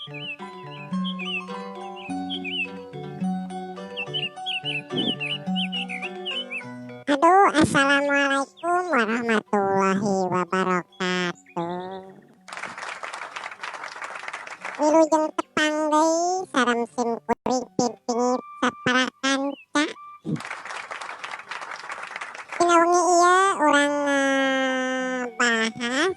Aduh, assalamualaikum warahmatullahi wabarakatuh. Wilujeng tepang deui sareng sim kuring pipingit sapara kanca. Dina wengi ieu urang ngabahas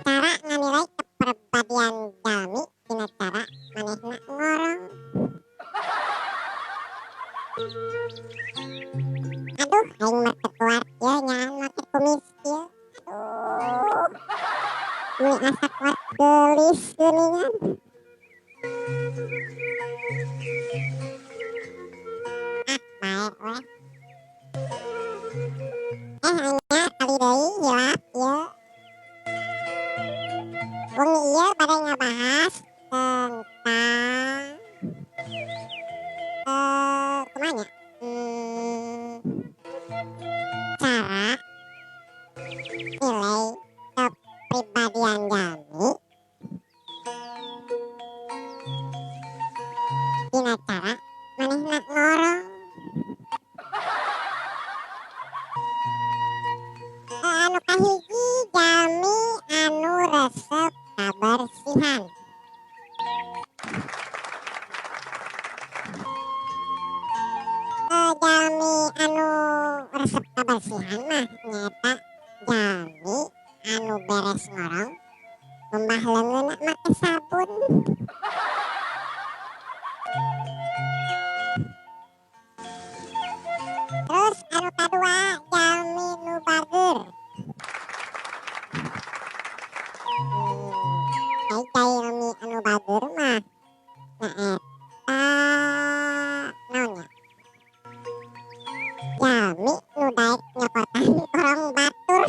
cara nganilai kepribadian jalmi dina cara manehna ngorong. Aduh, aing mah teu kuat ieu nyaan make kumis ieu. Aduh. Meuni asa kuat geulis geuningan. Ah, bae we. Nya kali deui hilap ieu. Wengi ieu bade ngabahas tentang kumaha nya? Cara nilai kepribadian jalmi dina cara manehna ngorong. Anu kahiji jalmi anu resep kabersihan. Jalmi anu resep kabersihan mah nyaeta jalmi anu beres ngorong ngumbah leungeunna make sabun. Terus anu kadua jalmi nu bageur. Ai jalmi anu bageur mah nyaeta naon nya? Jalmi nu daek nyokotan korong batur.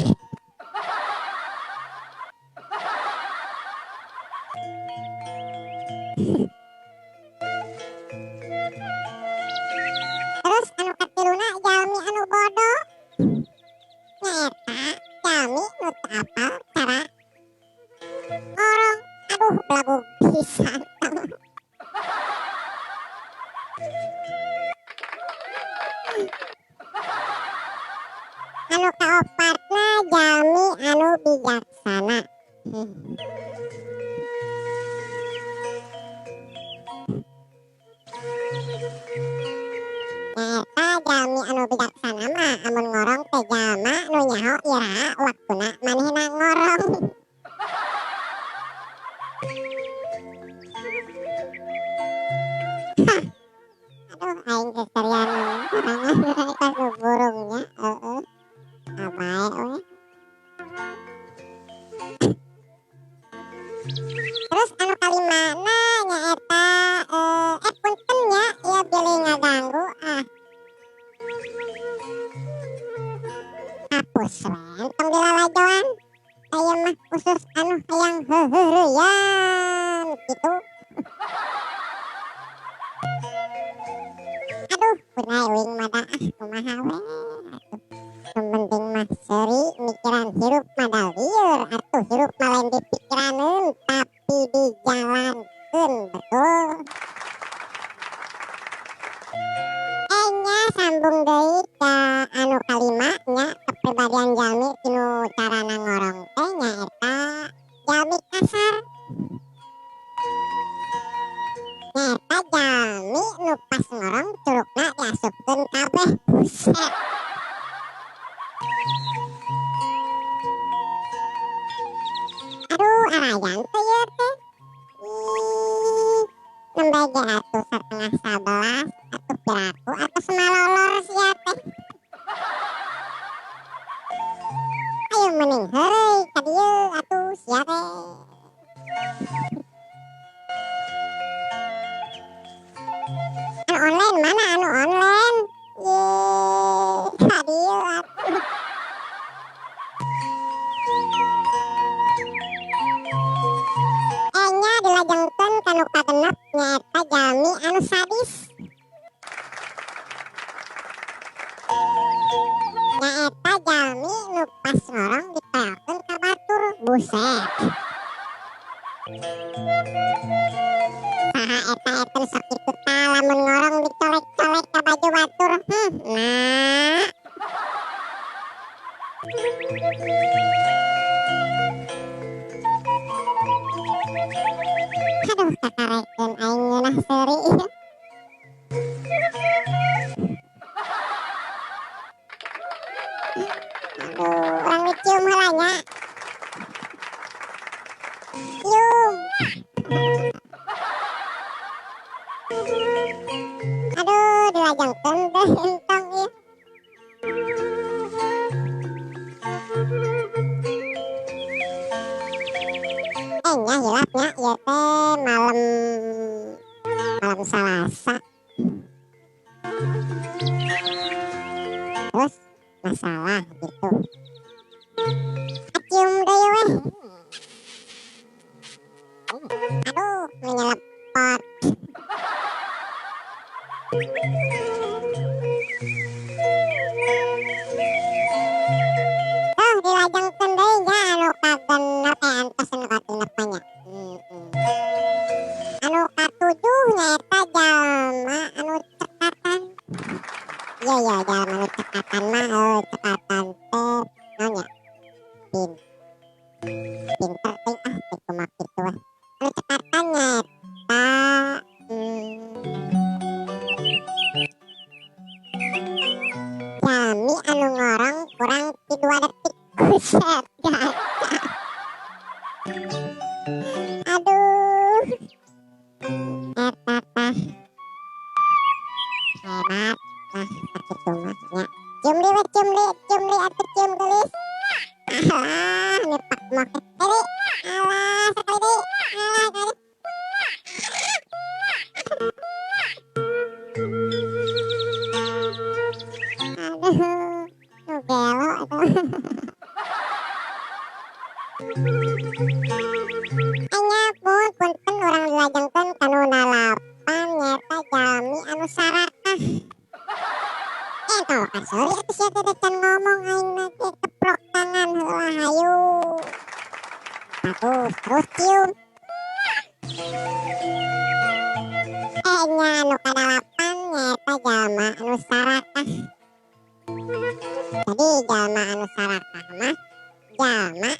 Terus anu katiluna jalmi anu bodoh. Nyaeta jalmi nu teu apal cara ngorong. Aduh, belagu pisan. Anu kaopatna jalmi anu bijaksana. Nyaeta jalmi anu bijaksana mah amun ngorong teh jalma nu nyaho iraha waktuna manehna ngorong. Hah. Aduh, aing seserian sorangan kos nu burungnya, heueuh. Ah, bae we. Terus anu kalimana nyaeta punten nya ieu bilih ngaganggu ah. Hapus we entong dilalajoan. Aya mah khusus anu hayang heuheureyan kitu. Aduh, punai uing mah da ah kumaha we atuh. Nu penting mah seuri mikiran hirup mah da lieur atuh, hirup mah lain dipikiraneun tapi dijalankeun, betul. Nya sambung deui ka anu kalima nya kepribadian jalmi tinu carana ngorong teh nyaeta jalmi kasar. Nyaeta jalmi nu pas ngorong curugna diasupkeun kabeh, buset. Aduh, arayan teh ieu teh. Ih, nembe ge atuh 10.30 atuh piraku atuh semalolor sia teh. Ayo mending heureuy ka dieu atuh sia teh. Anu online mana anu online? Ye, ka dieu atuh. Nya dilajengkeun ka nu kagenep nyaeta jalmi anu sadis. Saha eta eta sok kitu tah lamun ngorong dicolek-colek ka baju batur. Nah. Aduh, kakarekeun aing ngeunah seuri. Aduh, urang dicium heula nya. Cium. Aduh, dilajengkeun teh entong ieu. Nya hilap nya ieu teh malam Salasa. Terus masalah gitu. Cium deui weh. Aduh, menyelepot. Tuh dilajengkeun deui nya anu kagenep antos anu kagenep mah nya. Anu katujuh nyaeta jalma anu cekatan. Iya ya, jalma anu cekatan mah cekatan teh naon nya? Pinter teh ah teh kumaha kitu weh. Anu cekatan nyaeta jalmi anu ngorong kurang ti 2 detik. Buset, gaca. Aduh. Eta tah. Hebat lah sakitu mah nya. Cium deui we, cium deui atuh cium geulis. Alah, nepak mah. Deui. Alah, sakali deui. Alah, sakali. Aduh, nu gelo atuh. Enya pun punten urang dilajengkeun ka nu 8 nyaeta jalmi anu sarakah. Tong kan sorry atuh sia teh can ngomong aing mah ge keprok tangan heula hayu. Bagus, terus cium. Nya anu ka-8 nyaeta jalma anu sarakah. Jadi jalma anu sarakah mah jalma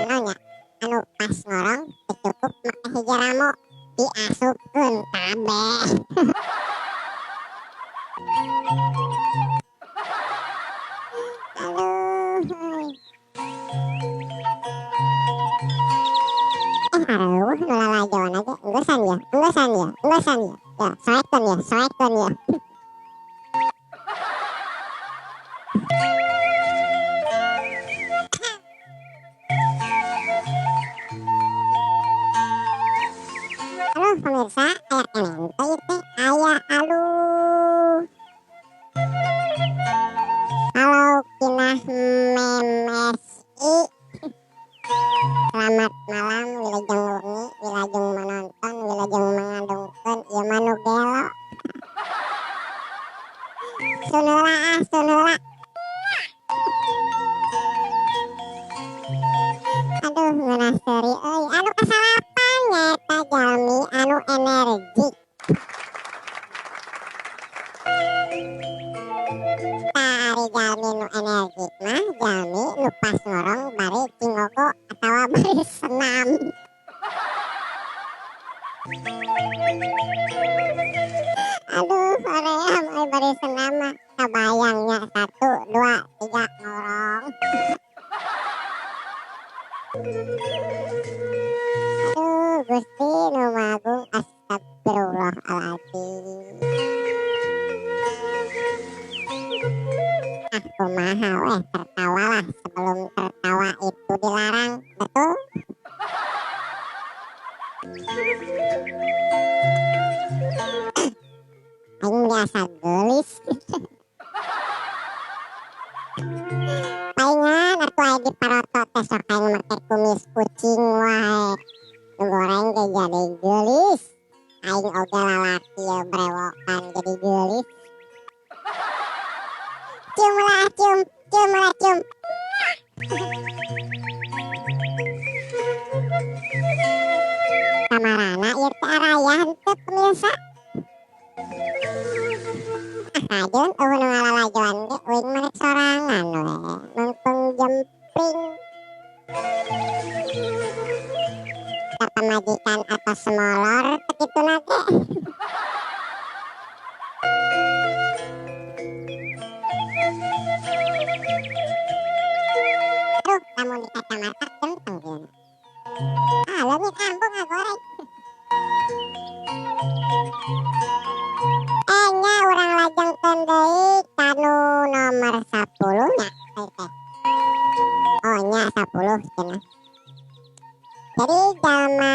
naon nya anu pas ngorong teu cukup make hiji ramo diasupkeun kabeh. Aduh. Aduh, nu lalajoan aja enggeus ya, enggeus ya, enggeus ya. Ya, soekeun ya, soekeun ya. Halo pemirsa, aya keneh teh ieu teh aya aduh. Halo kinah memesi. Selamat malam, wilujeng wengi, wilujeng menonton, wilujeng mengadungkeun ieu mah nu gelo. Sun heula ah, sun heula. Aduh, ngeunah seuri euy. Anu kasalapan nyaeta jalmi anu energik. Tah ari jalmi nu energik mah jalmi nu pas ngorong bari cingogo atawa bari senam. Aduh, hoream euy bari senam mah kabayang nya 1 2 3 ngorong. Aduh, Gusti nu Maha Agung, astagfirullahaladzim. Ah, kumaha weh, tertawalah sebelum tertawa itu dilarang, betul? Aing biasa geulis. Palingan atuh aya di paroto teh sok aing make kumis kucing wae. Nu goreng ge jadi geulis. Aing oge lalaki ye brewokan jadi geulis. Cium lah, cium, cium lah, cium. Kamarana ieu teh arayah henteu pemirsa. Ah rajeun eueuh nu ngalalajoan ge uing mah rek sorangan we, meungpeung jempling. Da pamajikan atos molor teh kituna ge. Aduh, lamun di kacamata genteng sieuna. Ah, leungit ambung ngagoreng. Nya urang lajengkeun deui kanu nomor 10 nya teh. Oh nya 10 cenah. Jadi jalma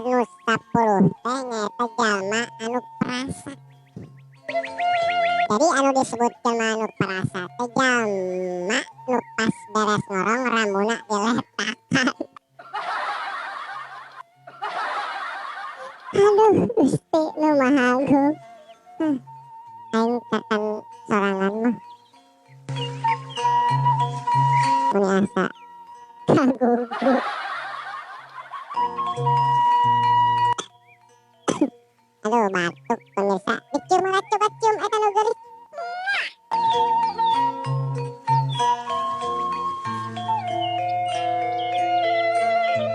nu 10 teh nyaeta jalma anu perasa. Jadi anu disebut jalma anu perasa teh jalma nu pas beres ngorong rambuna diletakan. Aduh Gusti nu Maha Agung. Aing kakan sorangan mah. Meni asa kagugu. Aduh batuk pemirsa. Dicium lah coba cium eta nu geulis.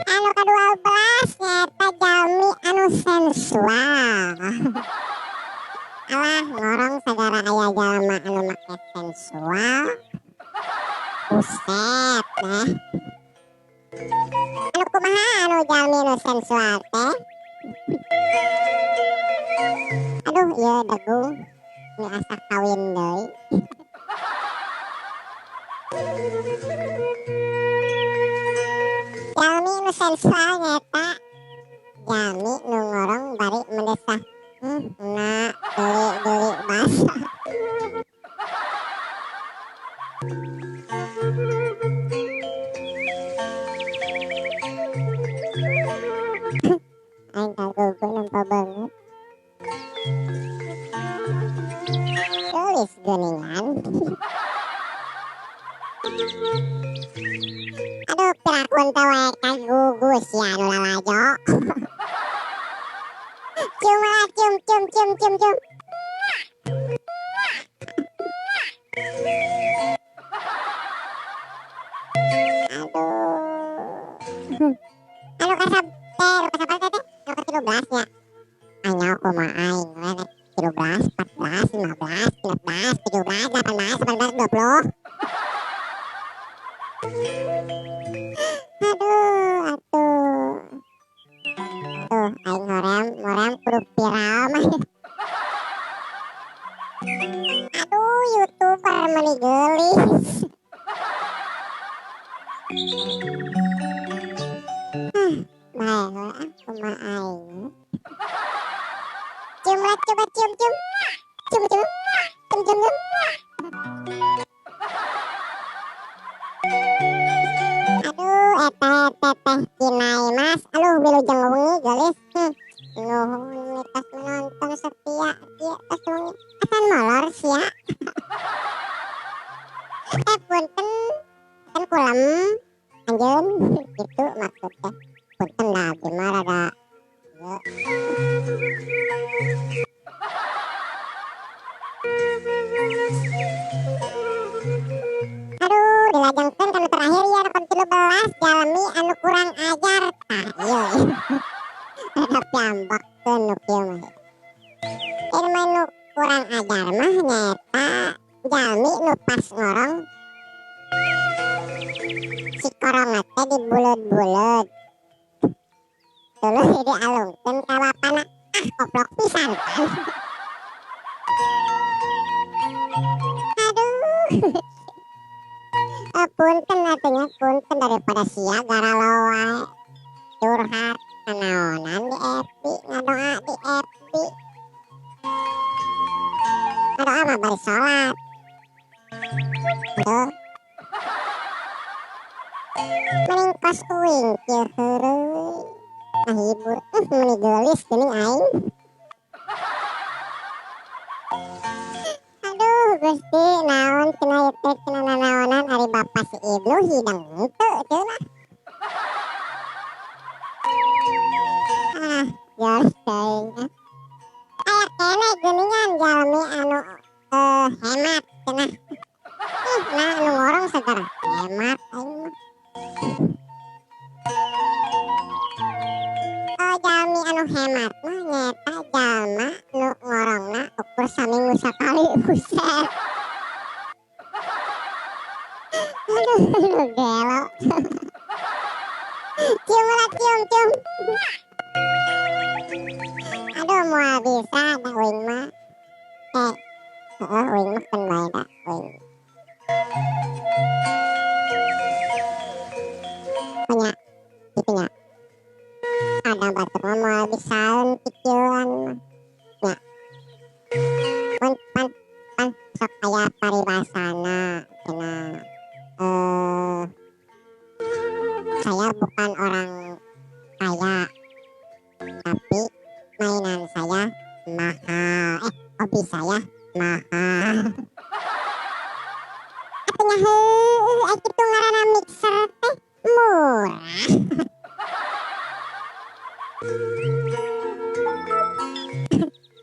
Anu ka-12 nyaeta jalmi anu sensual. Alah ngorong sagara aya jalma anu make sensual. Buset deh. Anu kumaha anu jalmi nu sensual teh? Aduh ieu degung nu asa kawin deui. Jalmi nu sensual nyaeta jalmi nu ngorong bari mendesah. Na deuli-deuli basah. Aing kagugu nempo beungeut. Geulis geuningan. Aduh pirakun teh wae kagugu sia nu lalajo. Cium lah, cium, cium, cium, cium, cium. Aduh. Anu kasab teh, anu kasab teh teh, anu ka-13 nya. Anya kumaha aing we rek 13, 14, 15, 16, 17, 18, 19, 20. Aduh, atuh. Tuh, aing hoream kudu viral mah. Aduh, YouTuber meuni geulis. Bae we ah kumaha aing. Cium lah coba cium cium. Cium cium. Cium cium cium. Aduh, eta teteh Kinai Mas. Aduh, wilujeng wengi geulis. Nuhun tos menonton setia kieu tos wengi. Acan molor sia. Punten. Kan kulem. Anjeun kitu maksud teh. Punten da abdi mah rada ieu. Aduh, dilajengkeun kanu terakhir ya nu ka-13 jalmi anu kurang ajar. Tah ieu. Rada piambakkeun nu kieu mah. Ieu mah nu kurang ajar mah nyaeta jalmi nu pas ngorong si korongna teh dibuleud-buleud. Tuluy dialungkeun ka bapana. Ah, koplok pisan kan. Aduh. Punten atuh nya, punten daripada sia garalo wae. Curhat nanaonan di FB, ngadoa di FB. Ngadoa mah bari salat. Tuh. Mending kos uing kieu heureuy. Ngahibur, meuni geulis geuning aing. Aduh Gusti, naon cenah ieu teh cenah nanaonan ari bapa si Ibnu hidang henteu cenah. jor teuing. Aya keneh geuningan jalmi anu hemat cenah. Nah nu ngorong seger hemat aing mah. Oh jalmi anu hemat mah nyaeta jalma nu ngorongna ukur saminggu sakali buset. Aduh nu gelo. Cium lah cium cium. Aduh moal bisa da uing mah. Heeh uing mah keun bae da uing. Nya kitu nya. Ada batur mah moal bisaeun kikieuan mah. Nya. Mun pan pan sok aya paribasana cenah. Saya bukan orang kaya, tapi mainan saya mahal. Hobi saya mahal. Atuh heueuh kitu ngaranna mixer teh murah.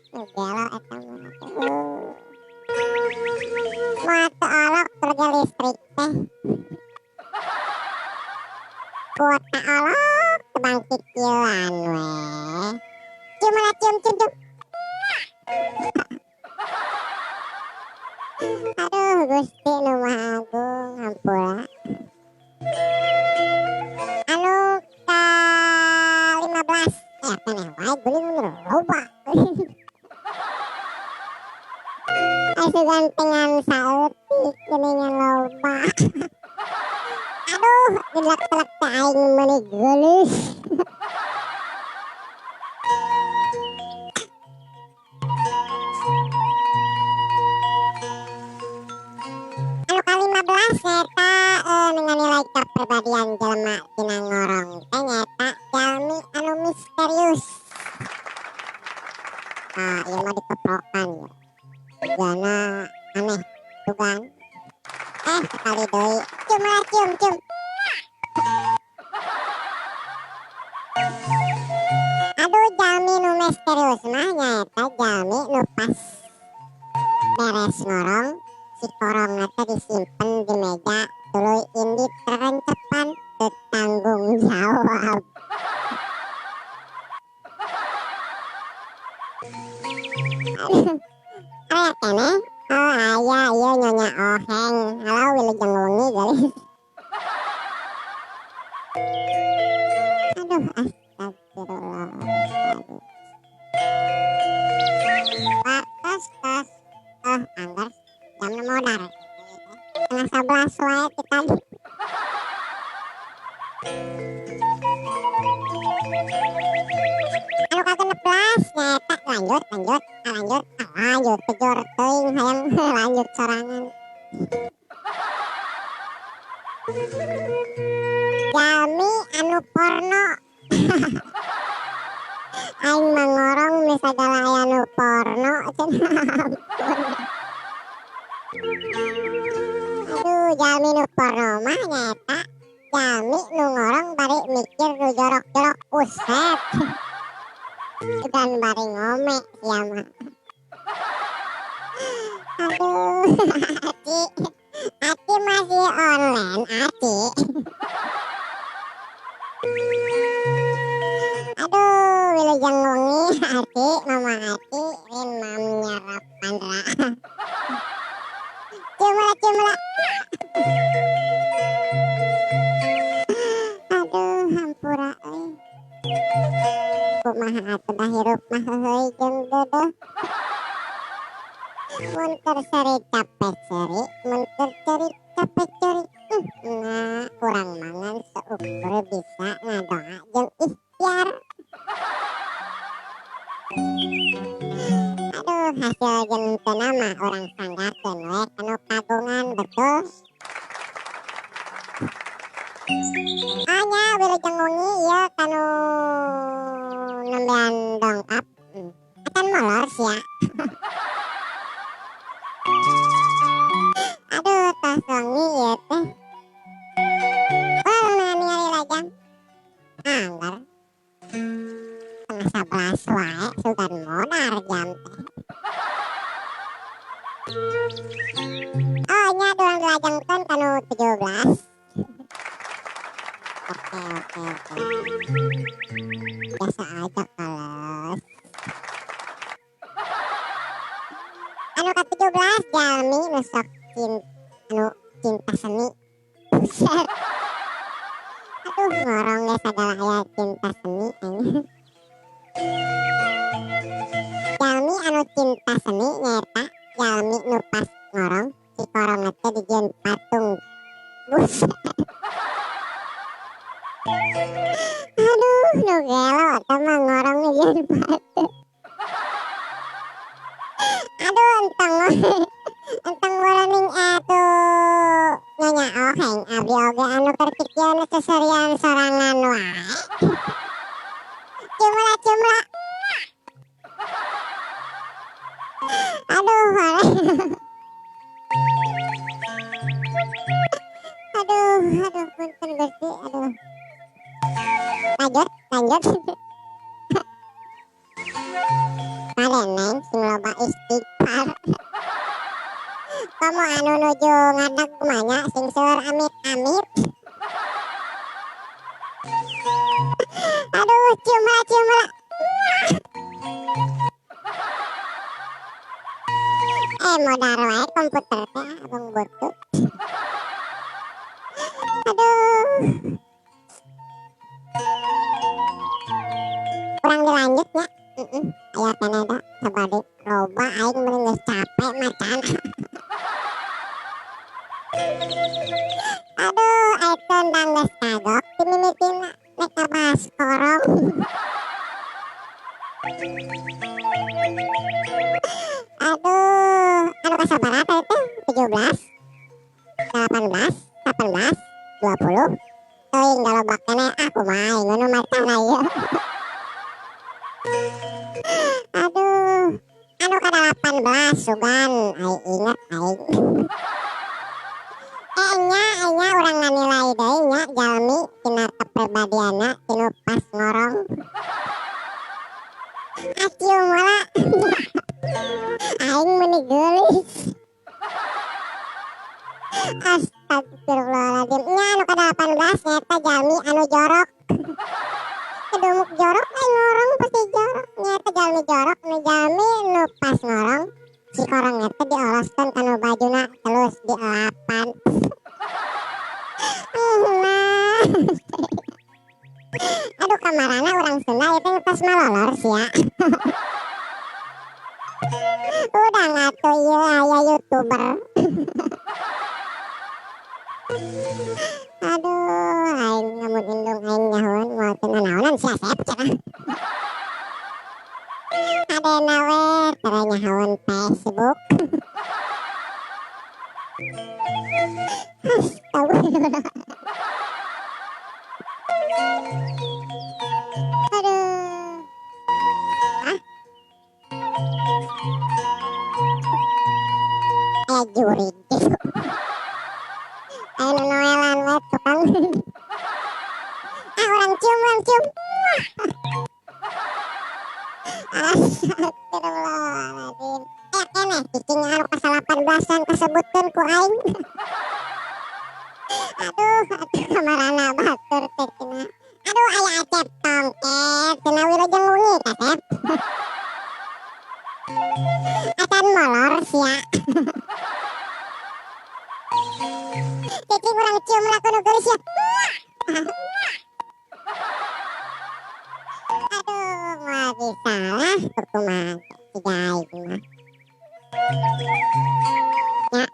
Nu gelo eta mah atuh. Moal teu olok tur ge listrik teh. Kuota olok teu bangkit kieuan we. Cium lah cium cium cium. Aduh Gusti nu Maha Agung hampura. Anu ka 15 ya keneh wae geuning mun loba. Asugan tengan saeutik geuningan loba. Aduh dilek-telek teh aing meuni geulis. Anu ka-15 nyaeta nilai kepribadian jelema tina ngorong teh nyaeta jalmi anu misterius. Ah, ieu mah dikeprokan ya. Jigana aneh dugan. Sekali deui. Cium lah cium cium. Aduh jalmi nu misterius mah nyaeta jalmi nu pas beres ngorong si korongna teh disimpen di meja tuluy indit rerencepan teu tanggung jawab. Aduh, aya keneh? Oh aya ieu Nyonya Oheng. Halo wilujeng wengi geulis. Aduh astagfirullah. Watos tos. Oh anggar jam modar. 10:30 wae ti tadi. Anu ka-16 nyaeta lanjut lanjut lanjut lanjut kejor teuing hayang lanjut sorangan. Jalmi anu porno. Aing mah ngorong nu sagala aya nu porno cenah ampun. Aduh jalmi nu porno mah nyaeta jalmi nu ngorong bari mikir nu jorok-jorok uset. Dan bari ngome sia mah. Aduh, Aci, Aci masih online, Aci. Aduh, wilujeng wengi, Aci, Mama Aci, Rin mam nyerap Pandra. Cium lah, cium lah. Aduh, hampura euy. Kumaha atuh da hirup mah heuheuy jeung deudeuh. Mun keur seuri capek seuri, mun keur ceurik capek ceurik. Nah, urang mangan seukur bisa ngadoa jeung ikhtiar. Aduh, hasil jeung teu mah urang sanggakeun we kanu kagungan betul. Oh nya wilujeng wengi ieu kanu nembean dongkap. Acan molor sia. Aduh, tos wengi ieu teh. Wah, ningali lajang. Anggar. 10:30. wae sugan modar jam teh. Oh nya urang dilajengkeun kanu 17. Oke oke oke. Biasa aja kales. Anu ka-17 jalmi nu sok anu cinta seni. Buset. Aduh ngorong ge sagala aya cinta seni aing. Jalmi anu cinta seni nyaeta jalmi nu pas ngorong si korongna teh dijieun patung. Buset. Aduh nu gelo eta mah ngorong dijieun patung. Aduh entong boroning atuh nanya oheng abdi oge anu keur kieu nu seserian sorangan wae. Cumla cumla. Aduh aduh aduh punten Gusti aduh. Lanjut lanjut. Neng sing loba istighfar. Komo anu nuju ngadag kumanya sing seueur amit-amit. Aduh ciumlah ciumlah. Modar wae komputer teh abang butut. Aduh. Kurang dilanjut nya. Aya keneh da sabade loba aing meuni geus capek macan. Aduh aing teh geus kagok ti mimitina nek ngabahas korong. Aduh, anu kasabaraha teh 17, 18, 18, 20. Teuing da loba keneh ah kumaha aing nu macana ieu. Aduh, anu ka-18 sugan aing inget aing. Nya nya urang nganilai deui nya jalmi tina kepribadianna tinu pas ngorong. Acium heula. Aing meuni geulis. Astagfirullahaladzim. Nya anu ka-18 nyaeta jalmi anu jorok. Kedumuk jorok aing ngorong pasti jorok. Nyaeta jalmi jorok nu jalmi nu pas ngorong si korongna teh dioloskeun kana bajuna terus dielapan. Aduh kamarana urang Sunda ieu teh tos malolor sia. Udah ngatuh ieu aya YouTuber. Aduh aing lamun indung aing nyahoan moal teu nanaonan sia Asep cenah. Adena we tara nyahoan Facebook. Astagfirullah. Aduh. Ah. Aya jurig gitu. Aya nu noelan we tukang. Ah urang cium urang cium. Astagfirullahaladzim. Aya keneh cicing anu ka-18-an kasebutkeun ku aing. Aduh atuh kamarana batur teh cenah. Aduh aya Acep tongket cenah wilujeng wengi kasep. Acan molor sia. Cicing urang cium lah kudu geulis ya. Aduh moal disalah kumaha siga aing mah. Nya.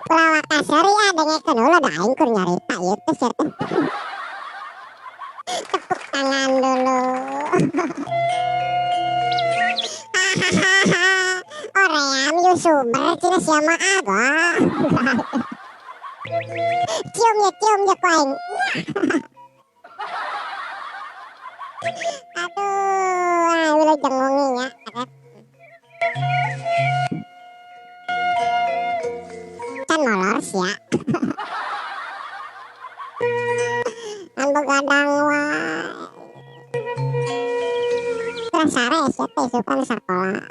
Ulah waka seuri ah dengekeun heula da aing keur nyarita ieu teh sia teh. Tepuk tangan dulu. Hahaha. Oream YouTuber cenah sia mah ah. Cium ya ku aing. Aduh, wilujeng wengi nya. Can molor sia. Ngan begadang wae. sare sia teh isukan sakola.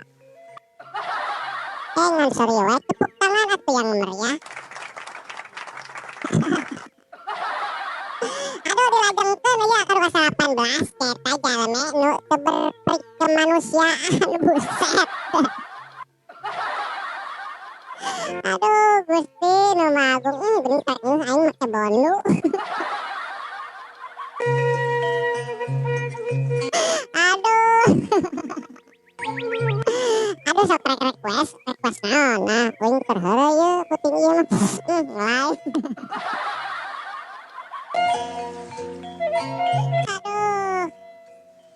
Ngan seri we tepuk tangan atuh yang meriah. Aduh dilajengkeun ya ka 2018 eta jalmi nu teu berperi kemanusiaan buset. Aduh Gusti nu Maha Agung, geuning karek ngeuh aing make bolu. Aduh. Aduh sok rek request, request naon? Nah, uing keur heureuy ieu puting ieu mah. Ngelai. Aduh.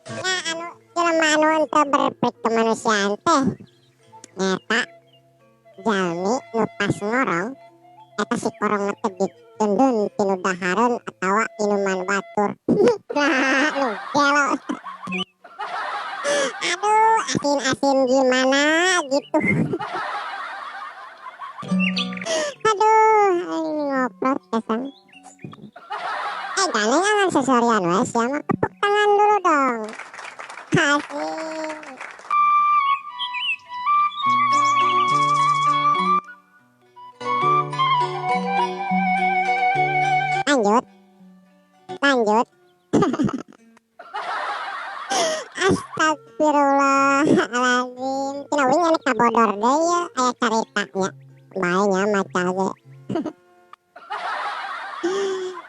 Ya anu jelema anu teu berperi kemanusiaan teh nyaeta jalmi nu pas ngorong eta si korongna teh ditundun tinu dahareun atawa inuman batur. Nah, nu gelo. Aduh, asin-asin gimana gitu. Aduh, ini ngoprot kesan. Gandeng angan sesorian we sia mah, tepuk tangan dulu dong. Asik. Lanjut. Lanjut. Astagfirullahaladzim. Tina uing anu kabodor deui ya, aya caritanya. Bae nya maca ge.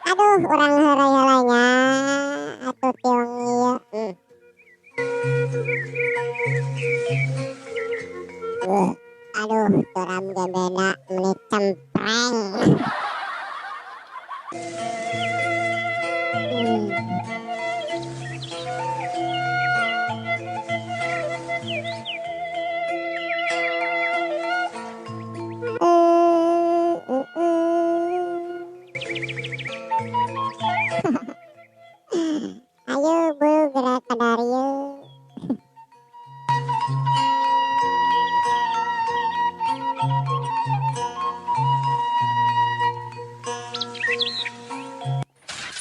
Aduh, urang heureuy heula nya atuh tiung ieu. Aduh, turam ge beda meuni cempreng. Ayo bu gerak ka darieu.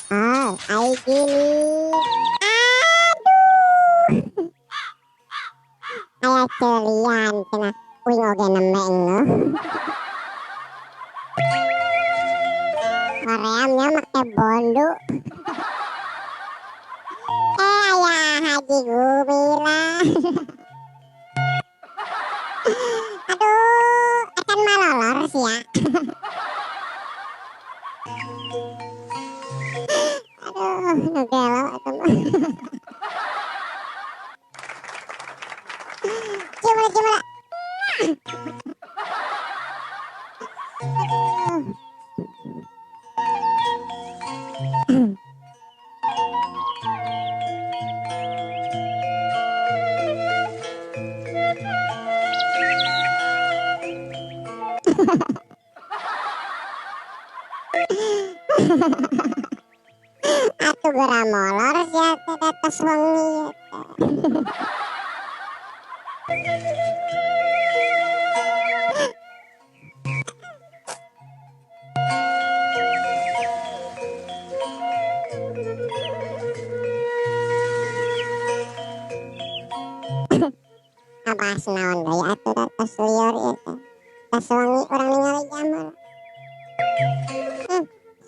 Oh, ai gini. Aduh. Aya ceulian cenah uing oge nembe ngeuh. Hoream nya make bondu. Aya Haji Gumila. Aduh, acan malolor sia. Aduh, nu gelo eta mah. Cium lah, cium lah. Aduh. Atuh geura molor sia teh da tos wengi ieu teh. Ngabahas naon deui atuh da tos lieur ieu teh. Tos wengi urang ningali jam heula.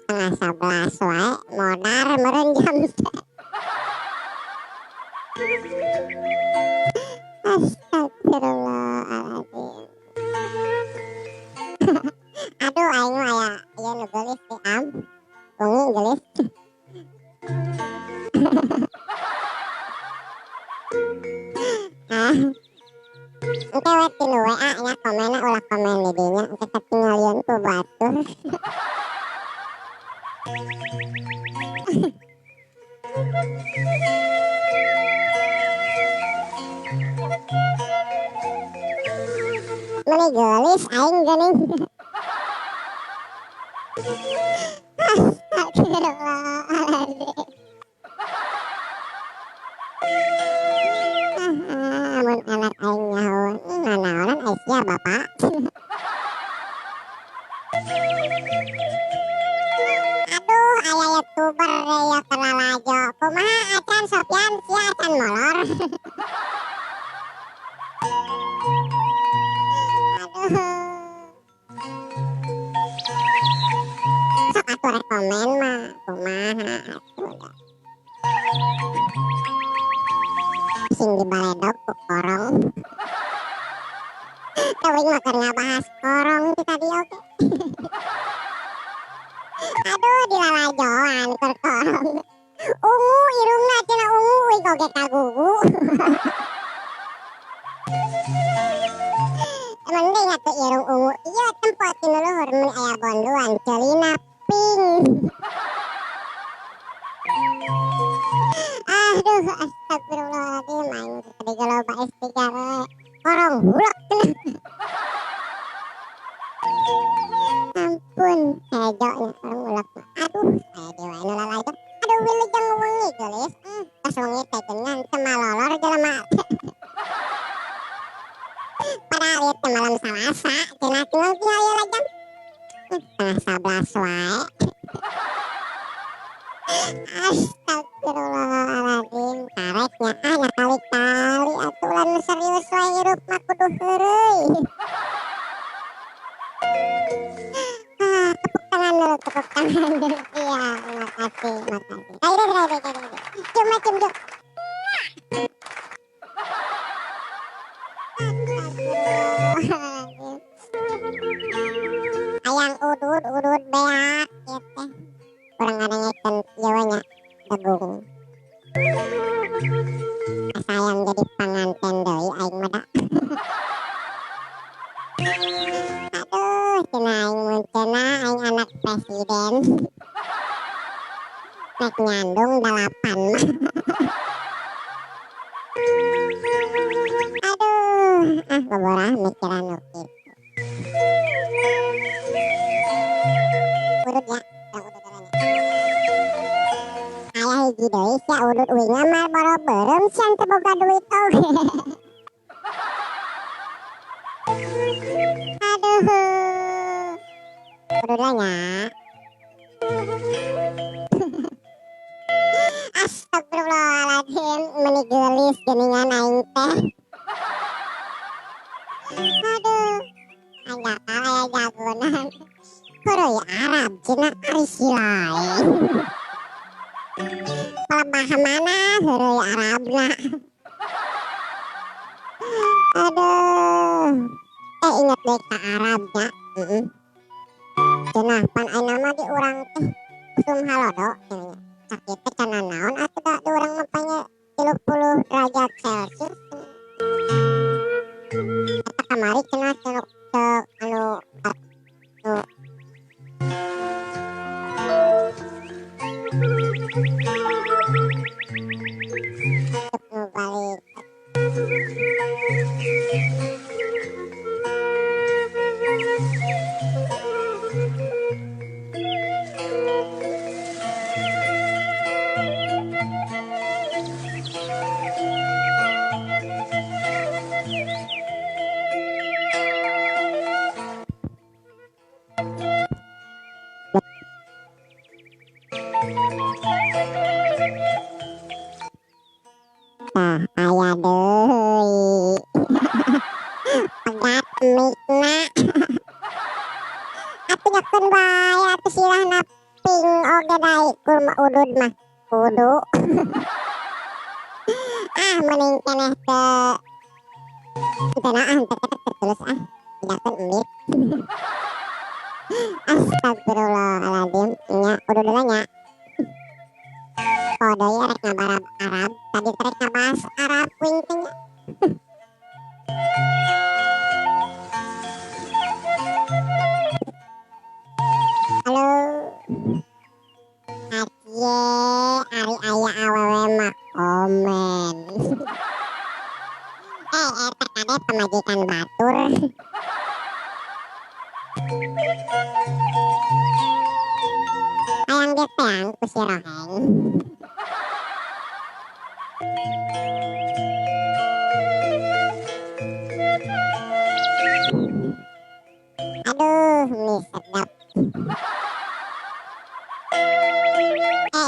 10:30 wae modar meureun jam teh. Astagfirullahaladzim. Aduh aing mah aya ieu nu geulis di am. Wengi geulis. Ah. Engke we tinu WA nya komenna ulah komen di dinya engke katingalieun ku batur. Meuni geulis aing geuning. Astagfirullahaladzim. Amun anak aing nyahoan, nanaonan ai sia bapak. Aduh, aya YouTuber deui ya keur lalajo. Kumaha acan Sopyan sia acan molor. ku rekomen mah kumaha atuh da. Sing dibaledog ku korong. Teuing mah keur ngabahas korong ti tadi oge. Aduh dilalajoan keur korong. Ungu irungna cenah ungu uing oge kagugu. Mending atuh irung ungu ieu tempo ti nu luhur mun aya bonduan ceulina pink. Aduh astagfirullahaladzim aing tadi galoba istighfar korong hulek cenah. Ampun hejo nya korong hulek mah. Aduh aya dewa nu lalajo. Aduh wilujeng wengi geulis. Tos wengi teh geuningan teu malolor jelema. Padahal ieu teh malam Salasa cenah tinggal tinggal ieu jam 10:30 wae. Astagfirullahaladzim kareknya ah nya kali-kali atuh ulah nu serius wae hirup mah kudu heureuy. Ah, tepuk tangan dulu, tepuk tangan dulu. Iya, makasih, makasih. Ayo, ayo, ayo, ayo, ayo. Cium, cium, cium. Astagfirullahaladzim. Ayang udud, udud beak ieu teh. Kurang ngadengekeun ieu we nya degung. Asa hayang jadi panganten deui aing mah da. Aduh, cenah aing mun cenah aing anak presiden. Nek nyandung 8 mah. Aduh, ah boborah mikiran nu kitu. Udud ya, urang udud heula nya. Aya hiji deui sia udud uingna Marlboro beureum sia teu boga duit oge. Aduh. Udud lah nya. Astagfirullahaladzim, meuni geulis geuningan aing teh. Aduh, aing gatal aya jagonan. Heureuy Arab cenah ari si lain. Palebah mana heureuy Arabna. Aduh. Inget deui ka Arab nya. Heeh. Cenah pan ayeuna mah di urang teh usum halodo cenah nya. Sakit teh cenah naon atuh da di urang mah panya 30 derajat Celcius. Eta kamari cenah cenah teu anu anu nu balik. Tah aya deui. Pegat mikna. Atuh nyakeun bae atuh sirahna ping oge dae kurma udud mah kudu. Ah mending keneh teu teu naah teu teu tulus ah nyakeun embit. Astagfirullahaladzim nya udud heula nya. Oh deui rek ngabarab Arab tadi teh rek ngabahas Arab wing teh nya. Halo. Acie ari aya awewe mah komen. Eta kade pamajikan batur. Hayang diteang ku si Roheng. Aduh, mie sedap.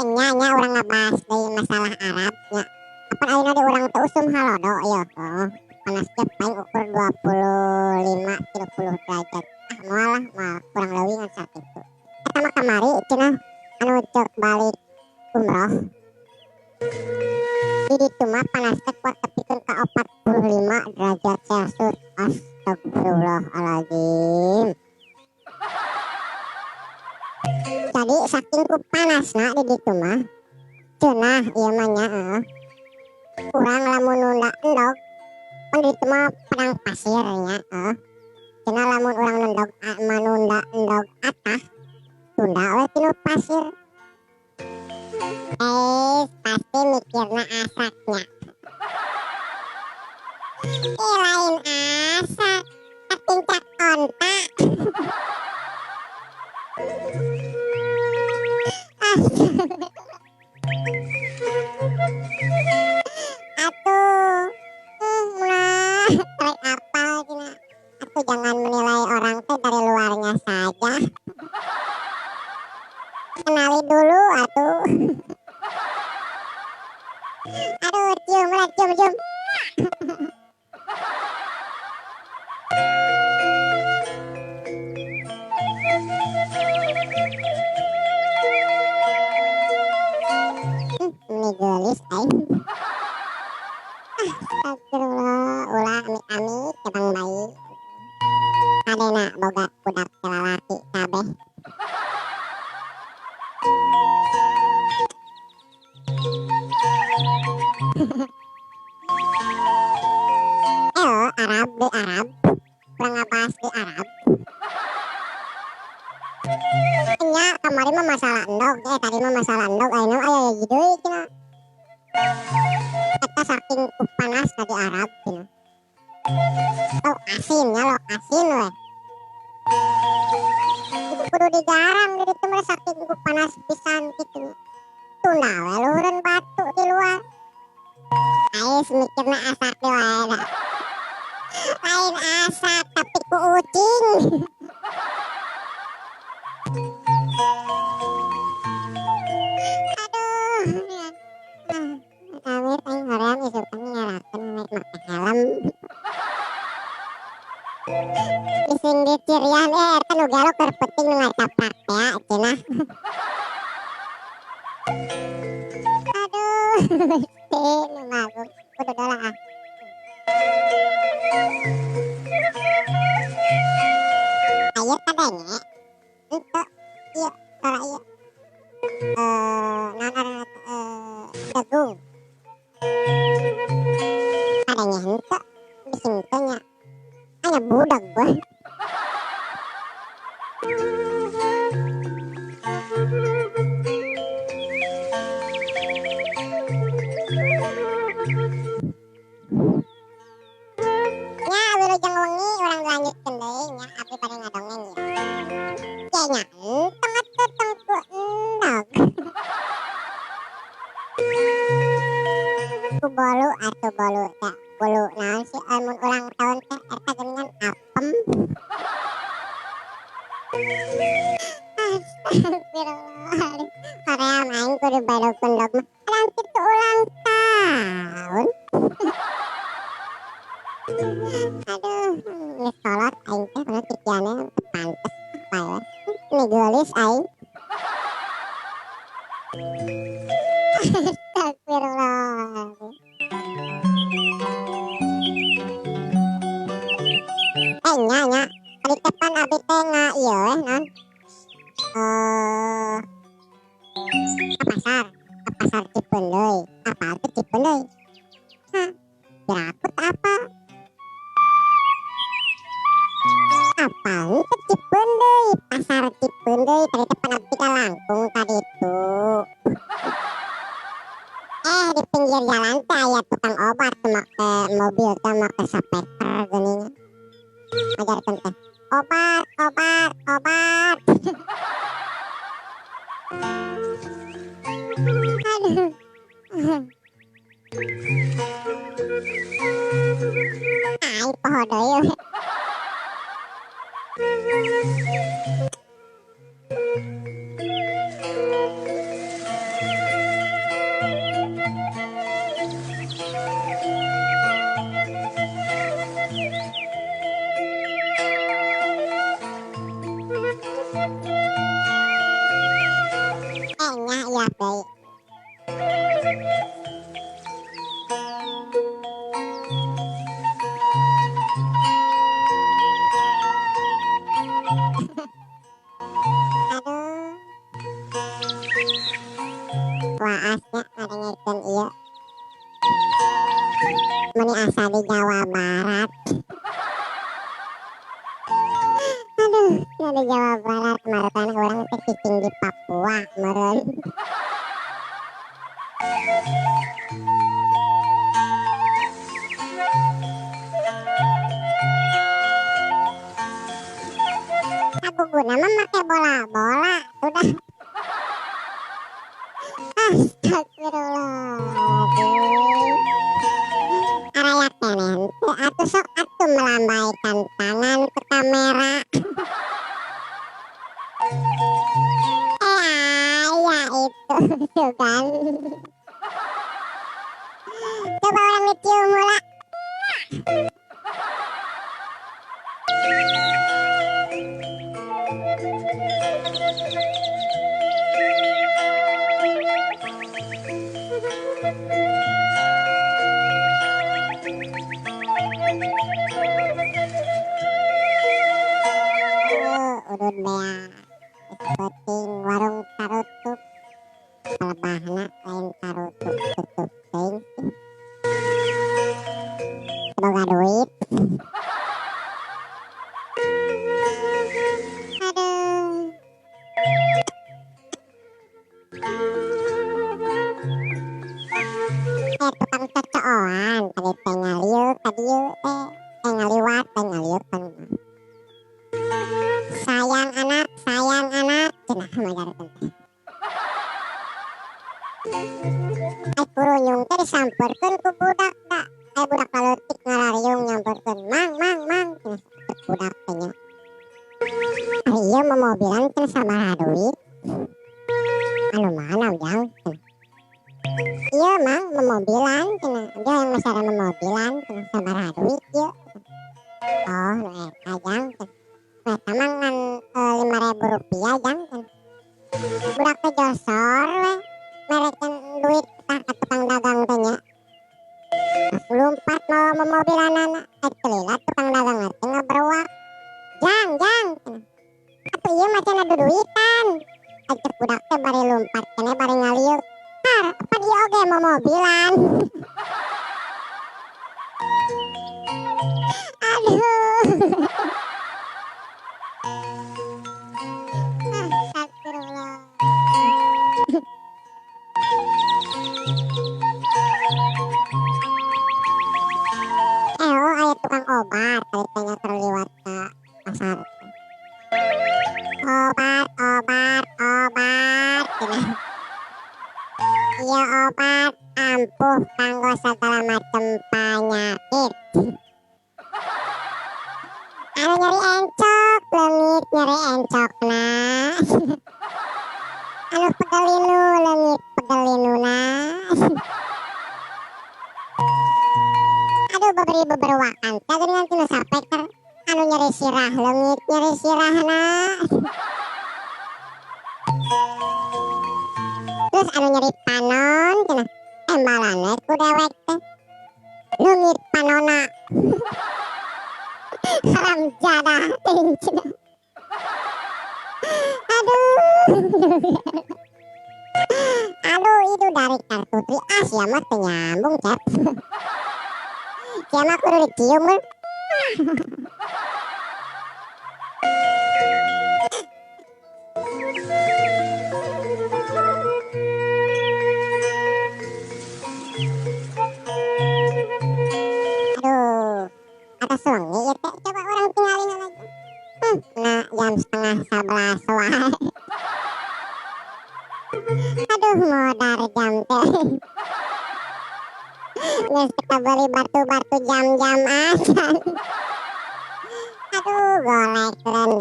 Nya nya urang ngabahas deui masalah Arab nya. Apan ayeuna di urang teh usum halodo ieu. Oh, panas ge paling ukur 25 30 derajat. Ah moal lah, moal kurang leuwih ngan sakitu. Eta mah kamari cenah umroh. Di ditu mah panas teh kuat tepikeun ka 45 derajat Celcius. Astagfirullahaladzim. Jadi saking ku panasna di ditu mah cenah ieu mah nya heeh. Urang lamun nunda endog pan di ditu mah padang pasir nya heeh. Cenah lamun urang nendog manunda endog atah tunda we tinu pasir. Pasti mikirna asaknya. Lain asak, katincak onta. Atuh, nah, tarik apal cenah. Atuh jangan menilai orang teh dari luarnya saja. Kenali dulu atuh. Aduh, cium lah, cium, cium. Ini gelis aing. Astagfirullah, ulah amit-amit cabang bayi. Adena boga budak lalaki kabeh. Arab di Arab, kurang ngabahas di Arab. Nya kamari mah masalah endog, tadi mah masalah endog, ayeuna aya hiji deui cenah. Eta saking ku panas di Arab cenah. Lauk asin nya, lauk asin we. Itu kudu digaram di ditu mah saking ku panas pisan kitu. Tunda we luhureun batu di luar. Ais mikirna asak deui wae da. Lain asak tapi ku ucing. Aduh, ya. Awet aing hoream isukan ngerakeun naik make helm. Ising dicirian eta nu gelo keur penting nu ngacaprak teh cenah. Aduh, nu bagus kudu dola ah. Ayo kadenge henteu ieu sora ieu. Naon ngaranna teh degung. Kadenge henteu bisi henteu nya. Aya budak gua. Nya wilujeng wengi urang lanjutkeun deui nya abdi bade ngadongeng ieu. Ye nya entong atuh tong ku endog. Ku bolu atuh bolu teh. Bolu naon sih amun ulang tahun teh eta geuningan apem. Astagfirullah. Hoream aing kudu badog endog mah. Kadang kitu ulang tahun. Aduh, geus kolot aing teh kana cikianna teu pantes bae we. Ini geulis aing. Astagfirullah. Nya nya, tadi teh pan abi teh nga ieu weh naon? Ka pasar Cipeundeuy. Apa teh Cipeundeuy? Hah, kira aku teh apa? Apa teh Cipeundeuy? Pasar Cipeundeuy tadi teh pan abdi ka langkung tadi itu. Di pinggir jalan teh aya tukang obat teh make mobil teh make sapeter geuning. Ngajarkeun teh obat, obat, obat. Aduh. Aing poho deui we. Nya iya deui. Aduh. Waasnya ngadengekeun ieu. Meni asa di Jawa Barat. Aduh, di Jawa Barat marutan urang teh cicing di Papua meureun. Guna mah make bola-bola udah. Astagfirullahaladzim. Araya keneh teh atuh sok atuh melambaikan tangan ke kamera. Aya itu tuh kan. Coba orang dicium heula. Udud bea penting warung tarutup palebahna lain tarutup tutup teuing sih. Boga duit. Aduh. Tukang cocooan tadi teh ngaliuk tadi yeuh teh ngaliwat teh ngaliuk kan. Sayang anak cenah majarkeun teh. Ai purunyung teh disampeurkeun ku budak da. Ai budak laleutik ngarariung nyamperkeun mang mang mang cenah budak teh nya. Ari ieu momobilan cenah sabaraha duit? Anu mana ujang cenah. Ieu mang momobilan cenah. Abdi hayang masara momobilan cenah sabaraha duit ieu? Oh nu eta jang cenah. Nu eta mah ngan 5.000 rupiah jang cenah. Budak teh josor we merekeun duit tah ka tukang dagang teh nya. Lumpat mawa momobilanana. Ai teu lila tukang dagang teh ngaberuak. Jang jang cenah. Atuh ieu mah cenah duduitan. Ai cek budak teh bari lumpat keneh bari ngaliuk. Har, pan ieu oge momobilan. Aduh. Astagfirullah. Oh aya tukang obat tadi teh nya keur liwat ka pasar. Obat obat obat cenah. Ieu obat ampuh kanggo sagala macem panyakit. Anu nyeri encok leungit nyeri encokna. Anu pegelinu leungit pegelinuna. Aduh beberi beberuakan teh geuningan tina sapeker. Anu nyeri sirah leungit nyeri sirahna. Terus anu nyeri panon cenah embalan we ku dewek teh. Leungit panona. Haram jadah teuing cenah. Aduh. Aduh itu dari kartu tri Asia mah teu nyambung cep. Sia mah kudu dicium mun. Aduh, atas wengi ieu teh coba urang tingali lagi. Nah jam 10:30 wae. Aduh modar jam teh. Geus kita beli batu-batu jam-jam acan. Aduh golek keren.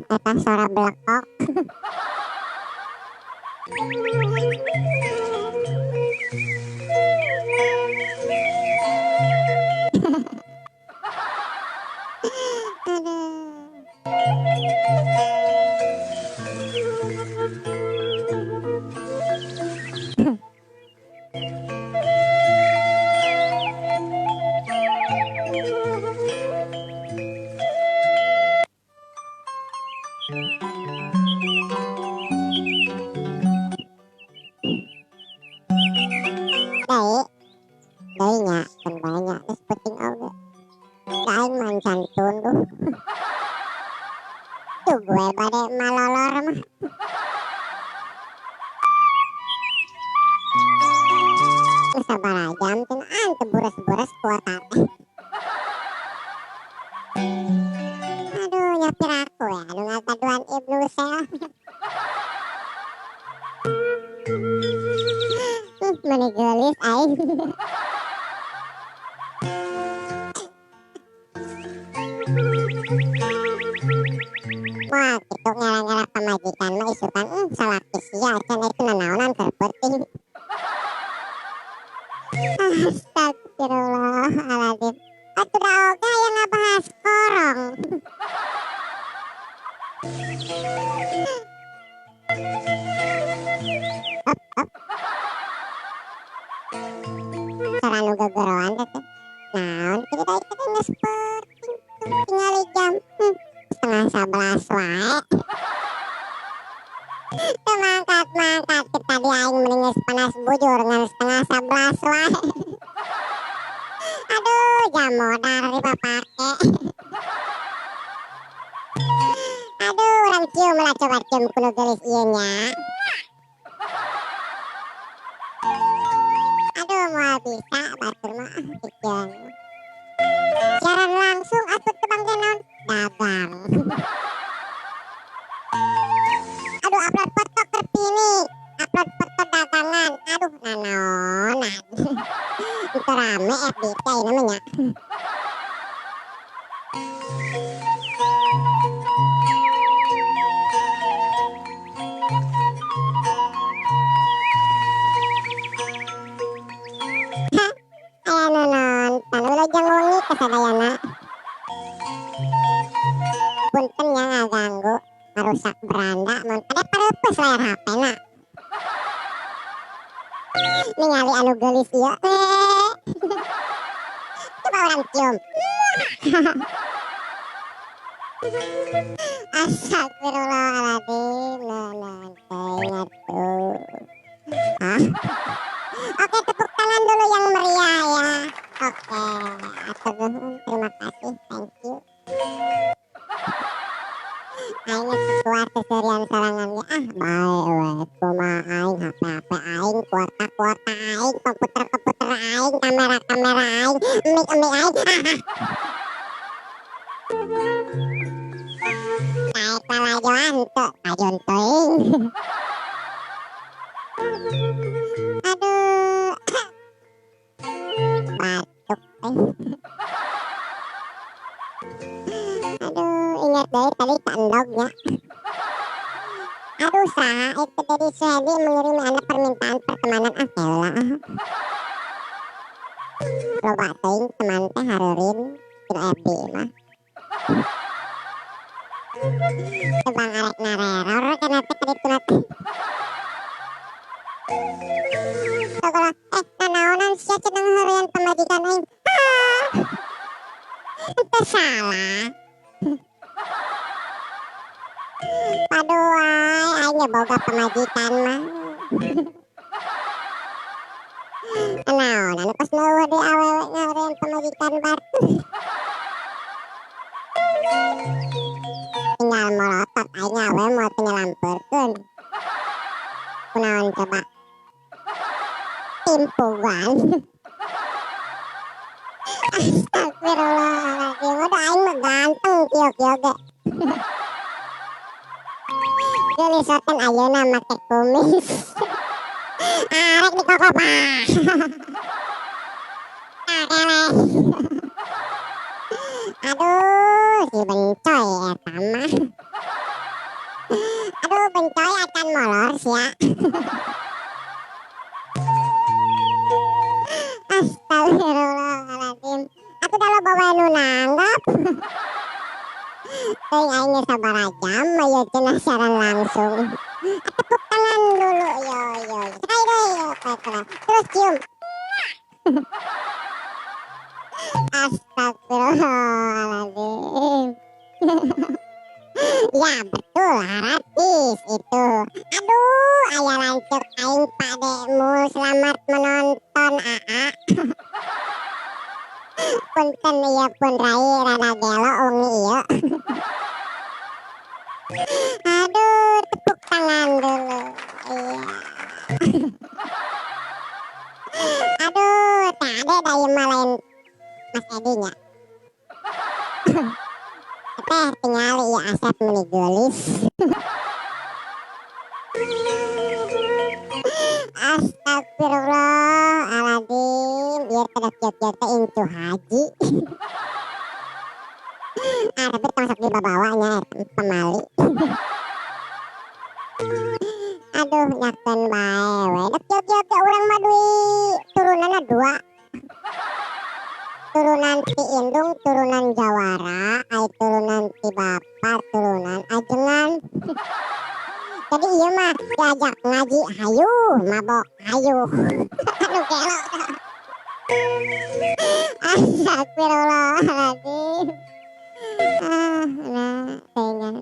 Eta suara belekok. Aduh. Deui deui nya keun bae nya geus penting oge. Da aing mah encan tunduh. Tuh gue bade malolor mah. Geus sabaraha jam cenah ah teu bures-bures kuota teh. Aduh nya piraku we anu ngagaduhan Ibnu Sel. Meni geulis aing. Wah, kitu ngera-ngera pamajikan mah isukan salaki sia cenah itu nanaonan keur peuting. Astagfirullahaladzim. Atuh da oge aya ngabahas korong. Up, up. Sora nu gegeroan teh teh. Naon kitu da ieu teh geus peuting tingali jam 10.30 wae. Teu mangkat-mangkat teh tadi aing meni geus panas bujur ngan 10.30 wae. Aduh jam modar dipapake. Aduh urang cium lah coba cium ku nu geulis ieu nya. Aduh moal bisa batur mah ah dicieun. Siaran langsung atuh teu bangke naon dagang. Aduh upload foto keur pini, upload foto dagangan. Aduh nanaonan. Teu rame FB teh ayeuna mah nya. Aya nu nonton wilujeng wengi ka sadayana. Punten nya ngaganggu, ngarusak beranda mun pada pareupeuh layar HP na. Ningali anu geulis ieu. Coba urang cium. Astagfirullahaladzim, naon teuing atuh. Hah? Oke, tepuk tangan dulu yang meriah ya. Oke, atur nuhun, terima kasih, thank you. Aing geus keluar seserian sorangan ge ah bae we kumaha aing HP-HP aing, kuota-kuota aing, komputer-komputer aing, kamera-kamera aing, mic-mic aing. Naik lalajoan teu kajun teuing. Aduh. Batuk euy. Aduh, ingat deui tadi ka endog nya. Aduh saha itu Dedi Suhedi mengirimi anda permintaan pertemanan ah heula ah. Loba teuing teman teh hareureun tinu FB mah. Teu bang arek nareror kana teh kadituna teh. Togolo, nanaonan sia cenah ngaheureyan pamajikan aing. Hah. Teu salah. Paduh wae aing ge boga pamajikan mah. Nanaonan kos leuweuh deui awewe ngaheureyan pamajikan batur. Tinggal molotot aing awewe moal teu nyalampeurkeun. Kunaon coba? Timpugan. Astagfirullahaladzim, udah aing mah ganteng kieu-kieu ge. Geulis soten ayeuna make kumis. Arek dikokopah. Takeleh. Aduh, si bencoy eta mah. Aduh, bencoy acan molor sia. Astagfirullahaladzim. Atuh da loba wae nu nanggap. Teuing aing geus sabaraha jam ieu cenah siaran langsung. Tepuk tangan dulu yo yo. Sekali deui yo terus cium. Astagfirullahaladzim. Ya betul, gratis itu. Aduh, aya lanceuk aing Pak Demu, selamat menonton aa. Punten ieu pun rai rada gelo wengi ieu. Aduh, tepuk tangan dulu. Iya. Aduh, teh ade da ieu mah lain Mas Edi nya. Teh tingali ieu Asep meuni geulis. Astagfirullahaladzim, ieu teh dek kieu-kieu teh incu haji. Ah, tapi tong sok dibabawa nya eta pamali. Aduh, nyakeun bae we. Dek kieu-kieu ge urang mah duit turunanna 2. Turunan ti indung, turunan jawara, ai turunan ti bapa, turunan ajengan. Jadi ieu mah diajak ngaji hayu, mabok hayu. Aduh gelo. Astagfirullahaladzim. Ah, nah, teuing.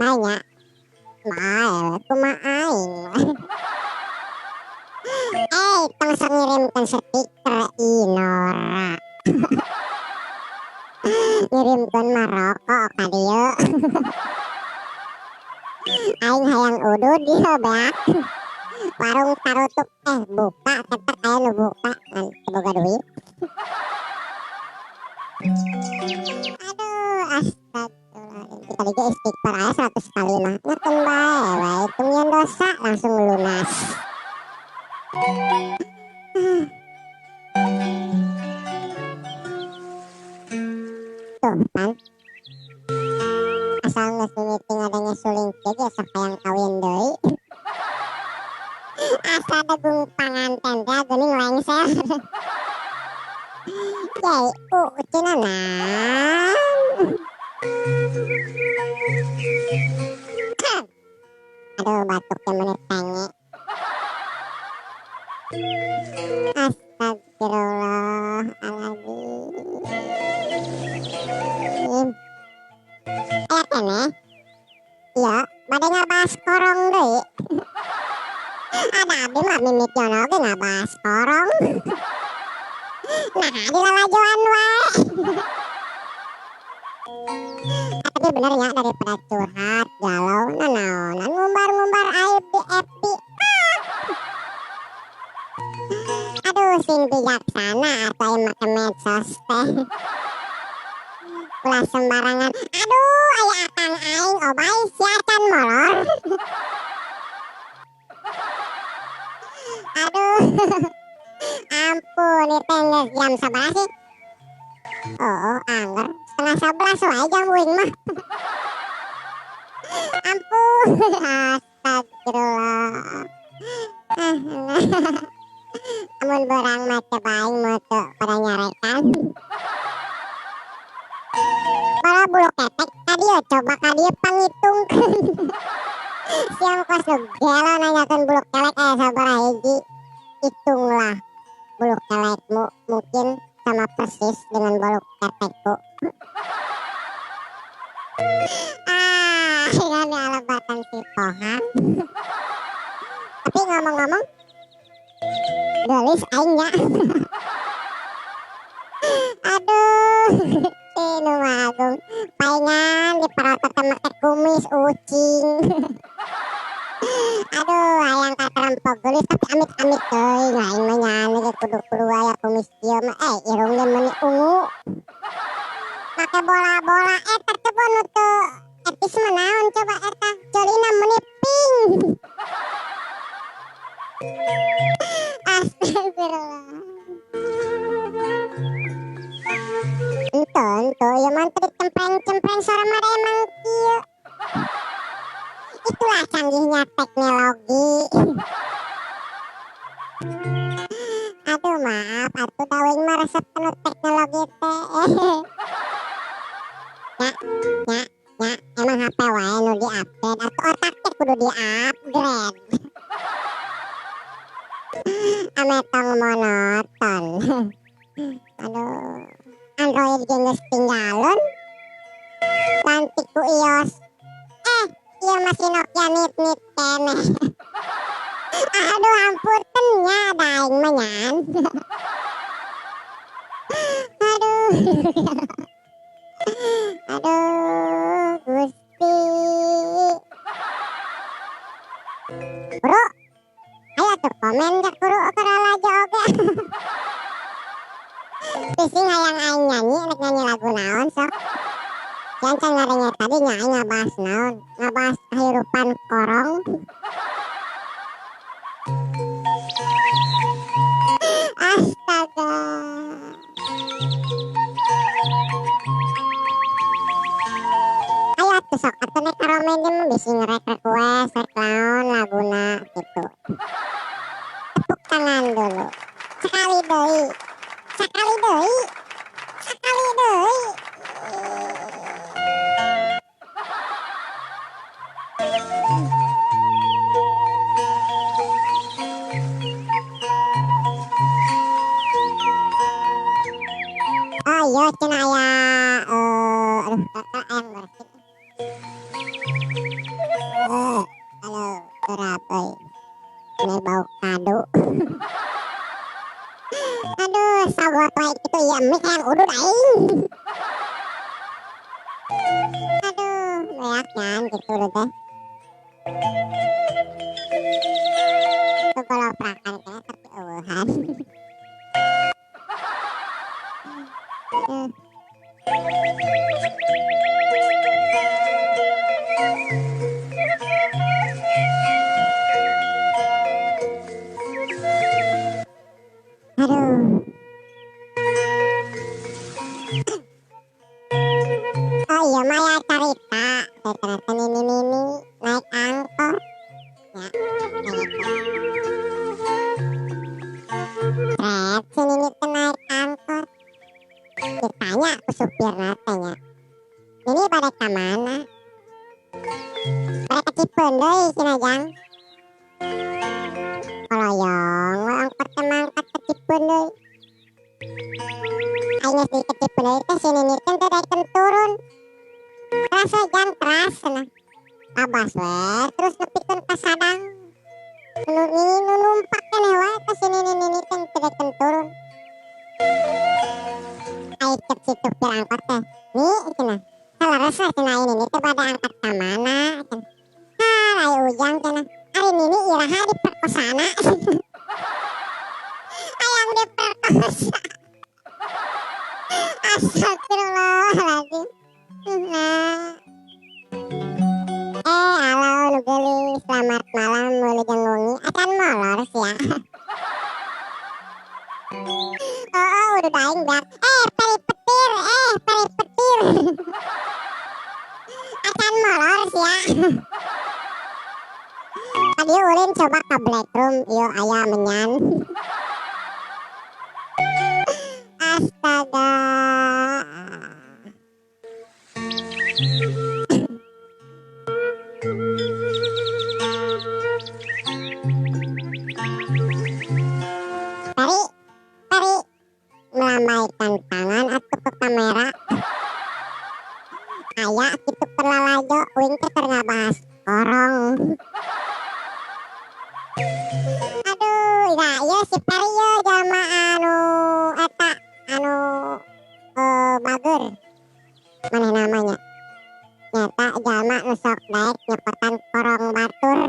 Nanya. Bae, kumaha aing. Tong sok ngirimkeun stiker Inora. Ngirimkeun mah rokok ka dieu. Aing hayang udud ieu beak. Warung tarutup buka tetep aya nu buka ngan teu boga duit. Aduh, astagfirullahaladzim. Tadi ge istighfar aya 100 kali mah. Nyakeun bae we, tungguan dosa langsung lunas. Tuh kan. Asal geus mimiti ngadenge suling kieu ge sok hayang kawin deui. Asa degung panganten teh geuning lengser. Yai, cenah naon. Aduh, batuk teh meuni tenge. Astagfirullahaladzim. Aya keneh. Ieu bade ngabahas korong deui. Ada abdi mah mimitiona oge ngabahas korong. Nah, dilalajoan wae. Tapi bener nya daripada curhat galau nanaonan ngumbar-ngumbar aib di FB. Aduh, sing bijaksana atau aing make medsos teh. Ulah sembarangan. Aduh, aya akang aing obay sia can molor. Aduh. Ampun, ieu teh geus jam 11 sih. Oh, angger 10:30 wae jam uing mah. Ampun, astagfirullah. Amun beurang mah teu baing mah teu pada nyarekan. Bala bulu ketek ka dieu coba ka dieu pangitungkeun. Siang kos nu gelo nanyakeun bulu kelek aya sabaraha hiji. Hitunglah bulu kelekmu mungkin sama persis dengan bulu ketekku. Ah, ini alebatan si Tohan. Tapi ngomong-ngomong, geulis aing nya. Aduh, si nu agung paingan diparotot teh make kumis ucing. Aduh, hayang katerempo geulis tapi amit-amit teuing aing mah nyane ge kudu-kudu aya kumis ieu mah irung ge meuni ungu. Make bola-bola eta teh nu teu etis mah naon coba eta ceulina meuni pink. Astagfirullah. Ento ieu mah teu dicempreng-cempreng sora mah emang kieu. Itulah canggihnya teknologi. Aduh maaf, atuh da uing mah resep kana teknologi teh. Ya, ya, ya, emang HP wae nu di-update atuh otak teh kudu di-upgrade. Ame tong monoton. Aduh. Android ge geus tinggalun ganti ku iOS. Ieu masih Nokia nit-nit keneh. Aduh ampunten nya da aing mah nyaan. Aduh. Aduh Gusti. Bro, ayo tuh komen ja kuru keur lalajo oge. Bisi hayang aing nyanyi, rek nyanyi lagu naon sok. Can can ngarenge tadi nya aing ngabahas naon, ngabahas kehidupan korong. Astaga. Ayo atuh sok atuh nek karomen ge mah bisi ngerek request rek naon laguna gitu. Tepuk tangan dulu. Sekali deui. Sekali deui. Sekali deui. Oh iya cenah aya aduh ayam bersih. Halo, turap euy. Ini bau kado. Aduh, sagot wae kitu ieu mie hayang udud aing. Aduh, beak nyan kitu udud teh. Kegoloprakan keneh tapi eueuhan. Aduh. Aduh. Oh iya mah ya carita, ternyata nini-nini naik angkot. Ya, naik angkot. Tret, si nini teh naik angkot. Ditanya ku supirna teh nya. Nini bade ka mana? Bade ka Cipeundeuy cenah jang. Koloyong we angkot teh mangkat ka Cipeundeuy. Aing geus di Cipeundeuy teh si nini teh teu daekeun turun. Teras we jang teras cenah. Tabas we terus nepikeun ka Sadang. Nu nini nu numpak keneh wae teh si nini nini teh teu daekeun turun. Ai cek si supir angkot teh, "Ni cenah, saleres we cenah ini nini teh bade angkat ka mana?" cenah. Hah, ai ujang cenah, ari nini iraha diperkosana. Hayang diperkosa. Astagfirullahaladzim. Nah. Halo nu geulis, selamat malam wilujeng wengi. Acan molor sia. Oh, udah aing beak. Peri petir, peri petir. Acan molor sia. Tadi ulin coba ke black room, yo aya menyan. Astaga. Peri, peri melambaikan tangan atau ke kamera. Aya kitu keur lalajo, uing teh keur ngabahas korong. Aduh, nah ieu si Peri ieu jalma anu eta anu bager. Maneh namanya. Nyata jalma nu sok daek nyokotan korong batur.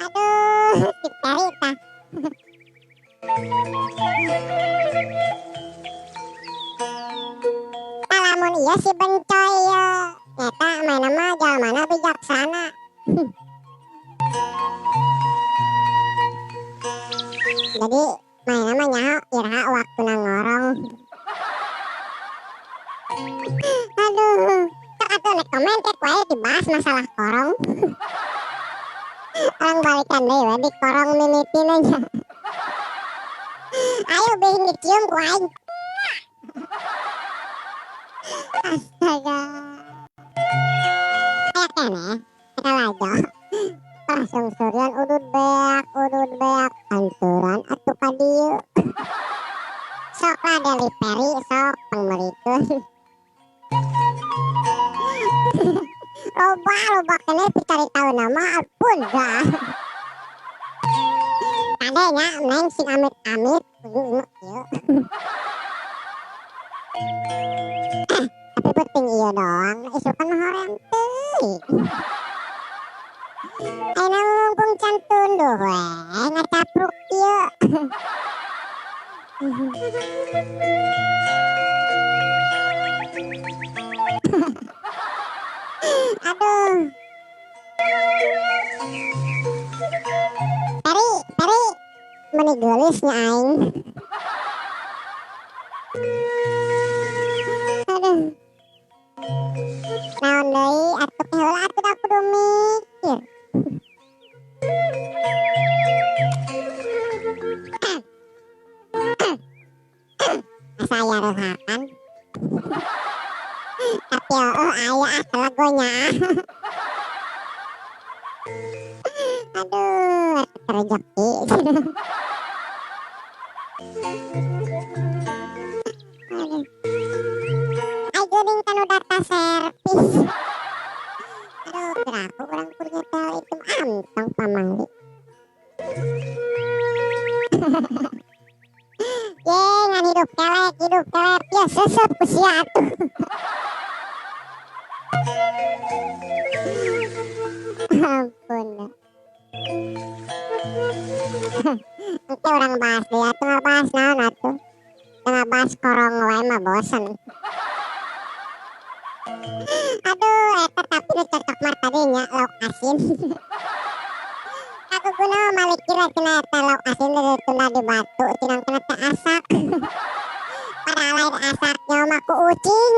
Aduh, si Peri tah. Tah lamun ieu si Bencoy ieu. Nyata manehna mah jalmana bijaksana. Jadi manehna mah nyaho iraha waktuna ngorong. Aduh, sok atuh nek komen teh wae dibahas masalah korong. Orang balikan deui we di korong mimitina nya. Ayo beuh dicium ku aing. Astaga. Aya keneh, eta lajo. Langsung surian udud beak hanturan atuh ka dieu. Sok lah delivery sok pangmeulikeun. Loba loba keneh picaritaeun mah ampun dah. Kade nya neng sing amit-amit kudu inget ieu. Tapi penting ieu doang, isukan mah hoream teuing. Ayeuna mumpung can tunduh we ngacapruk ieu. Aduh. Peri, peri, meni geulis nya aing. Aduh. Naon deui atuh teh heula atuh da kudu mikir. Asa aya reuhakan. Tapi oh aya ah kalagonya. Aduh, rezeki. Aduh. Ai geuning kanu data servis. Aduh, kiraku urang kudu nyetel itu antong pamali. Ye, ngan hidup kelek, ya sesep ku sia atuh. Ampun. Engke urang bahas deui atuh, ngabahas naon atuh? Ngabahas korong wae mah bosen. Aduh, eta tapi nu cocok mah tadi nya lauk asin. Kaguguna malikir cenah eta lauk asin teh ditunda di batu cenah kena teh asak. Padahal lain asaknya mah ku ucing.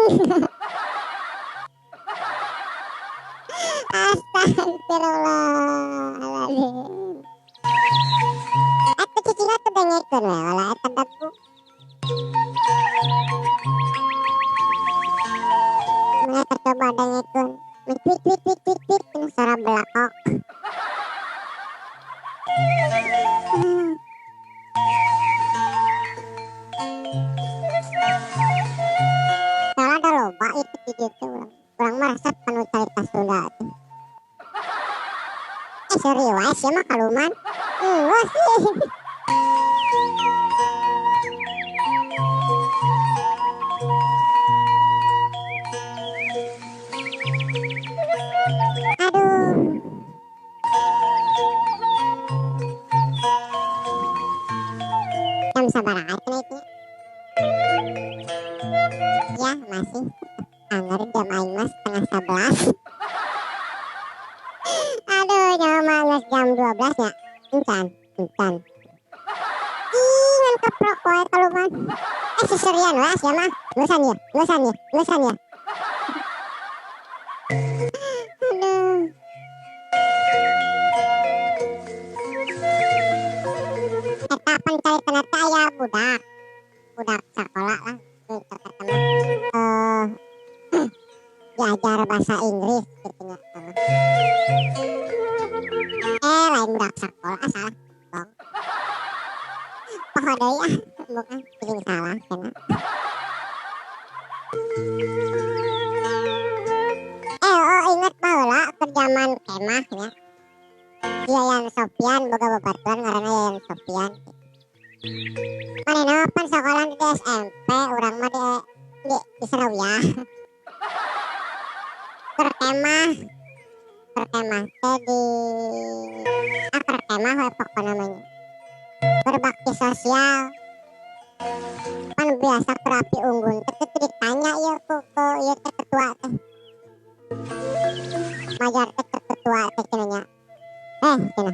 Astagfirullahaladzim. Atuh cicingna tuh dengekeun we lah eta dagu. Mulai coba dengekeun. Tweet tweet tweet tweet tweet cenah suara belakok. Soalnya ada loba itu di dieu teh urang. Urang mah resep kanu carita Sunda teh. Sorry wae sia mah kaluman. Geus sih. Aduh. Jam sabaraha cenah itu nya? Ya masih. Angger jam aing mah 10.30. Aduh, nyawa mah geus jam 12 nya. Encan, encan. Ih, ngan keprok wae kaluman. Seserian wae sia mah. Geusan ieu, geusan ieu, geusan ieu. Aduh. Eta pan caritana teh aya budak. Budak sakola lah, gitu eta mah. Diajar bahasa Inggris gitu nya. Lain budak sakola, salah. Bohong. Poho deui ah, bukan sing salah cenah. Oh inget baheula keur jaman kemah nya. Yayan Sofian boga babaturan ngaranna Yayan Sofian. Manehna pan sakola di SMP, urang mah di Sanawiyah. Keur kemah teh di keur kemah we pokona mah nya. Berbakti sosial. Pan biasa keur api unggun teh teu ditanya ieu ku ieu teh ketua teh. Majar teh ke ketua teh cenah nya. Cenah.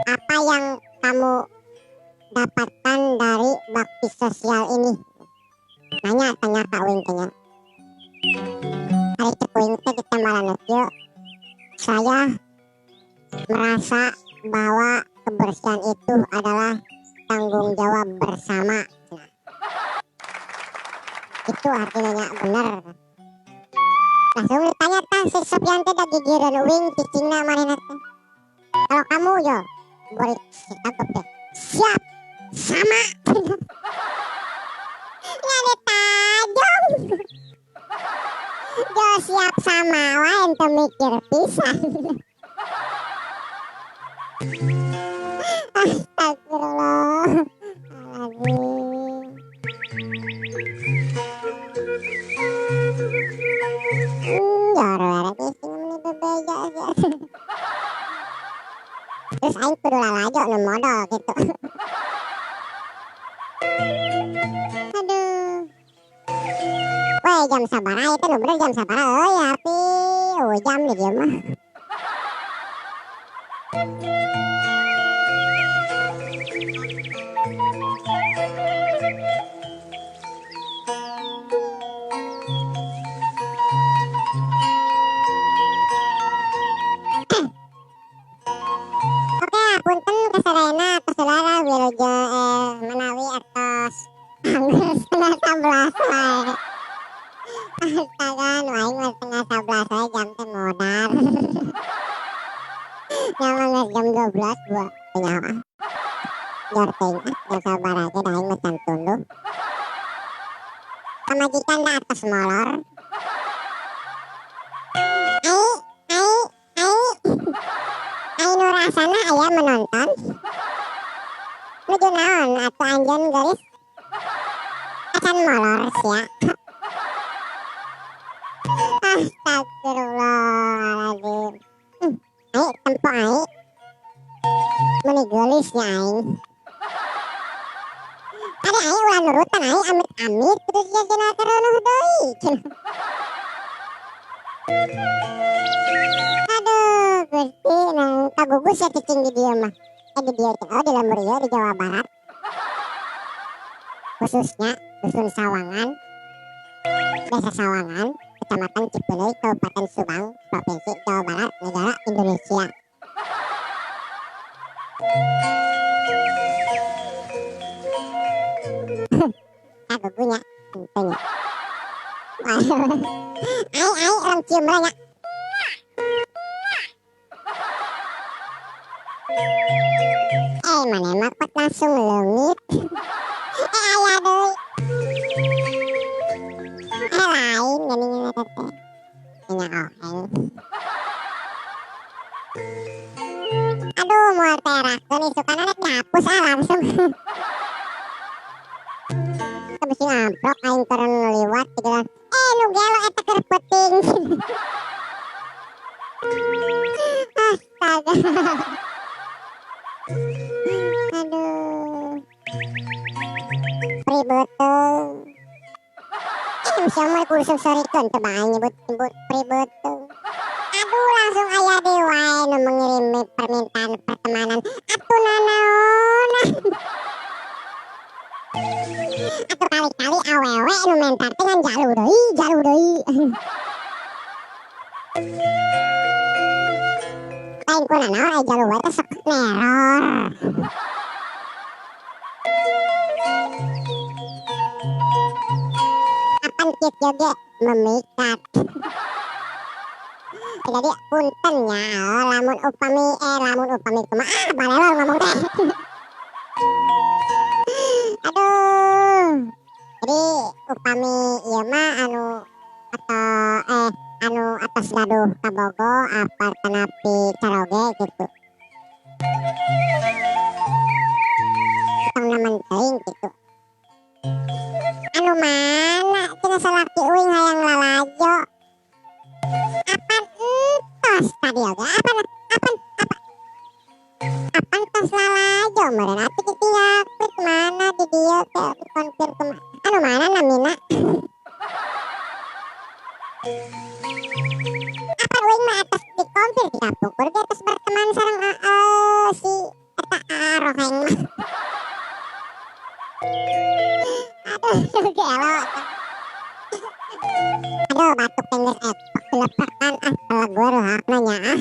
Apa yang kamu dapatkan dari bakti sosial ini? Nanya tanya ka uing teh nya. Ari cek uing teh ditambalan kieu. Saya merasa bahwa kebersihan itu adalah tanggung jawab bersama. Nah, itu artinya nya bener. Langsung ditanya tah si Sofian teh da gigireun uing cicingna manehna teh. Kalau kamu yo boleh ditangkep teh. Siap sama. Sama wae ente mikir pisan. Astagfirullahaladzim. Terus aing kudu lalajo nu modal gitu. Aduh. Weh jam sabaraha itu nu bener jam sabaraha euy api. Oh jam di dieu mah. Punten kasadayana saudara wilujeng manawi atos hampir 10:30 wae. Astaga, nu aing mah 10:30 wae jam teh modar. Nyawa geus jam 12 gua teu nyawa. Jor teuing ah jam sabaraha ge da aing mah can tunduh. Pamajikan da atos molor. Ai nu rasana aya menonton. Nuju naon atuh anjeun geulis? Acan molor sia. Astagfirullahaladzim. Ai tempo ai. Meuni geulis nya aing. Ari ai ulah nurutan ai amit-amit kudu sia cenah kareunuh deui cenah. Aduh Gusti nang kagugus ya cicing di dieu mah. Di dieu teh oh di lembur ieu di Jawa Barat. Khususnya Dusun Sawangan, Desa Sawangan, Kecamatan Cipeundeuy, Kabupaten Subang, Provinsi Jawa Barat, Negara Indonesia. Kagugunya henteu nya. Ai ai urang cium heula nya. Mana mah kot langsung leungit. Aya deui. Lain geuning eta teh. Nya oheng. Aduh moal terakeun isukana rek dihapus ah langsung. Teu bisi ngamprok aing keur liwat di jalan. Nu gelo eta keur peuting. Astaga. Aduh. Pribeuteung. Sia mah kudu seurikeun teu bae nyebut-nyebut pribeuteung. Aduh langsung aya deui wae nu mengirimi permintaan pertemanan. Atuh nanaonan. Atuh kali-kali awewe nu menta teh ngan jalu deui, jalu deui. Lain ku nanaon aya jalu wae teh sok neror. Apan kieu ge memikat. Jadi punten nya lamun upami kumaha balelor ngomong teh. Aduh. Jadi upami ieu mah anu atau anu atos gaduh kabogo apa tanapi caroge gitu. Tong naman teuing gitu. Anu mana cenah salaki uing hayang lalajo. Apan entos tadi oge apan apan apa apan tos lalajo meureun atuh ditinggal klik mana di dieu teh dikonfirm kumaha anu mana namina. Apan uing mah atos dikonfirm di kapungkur ge atos berteman sareng si eta roheng mah. Aduh gelo. Aduh batuk teh geus epek lepekan ah telegor hakna nya ah.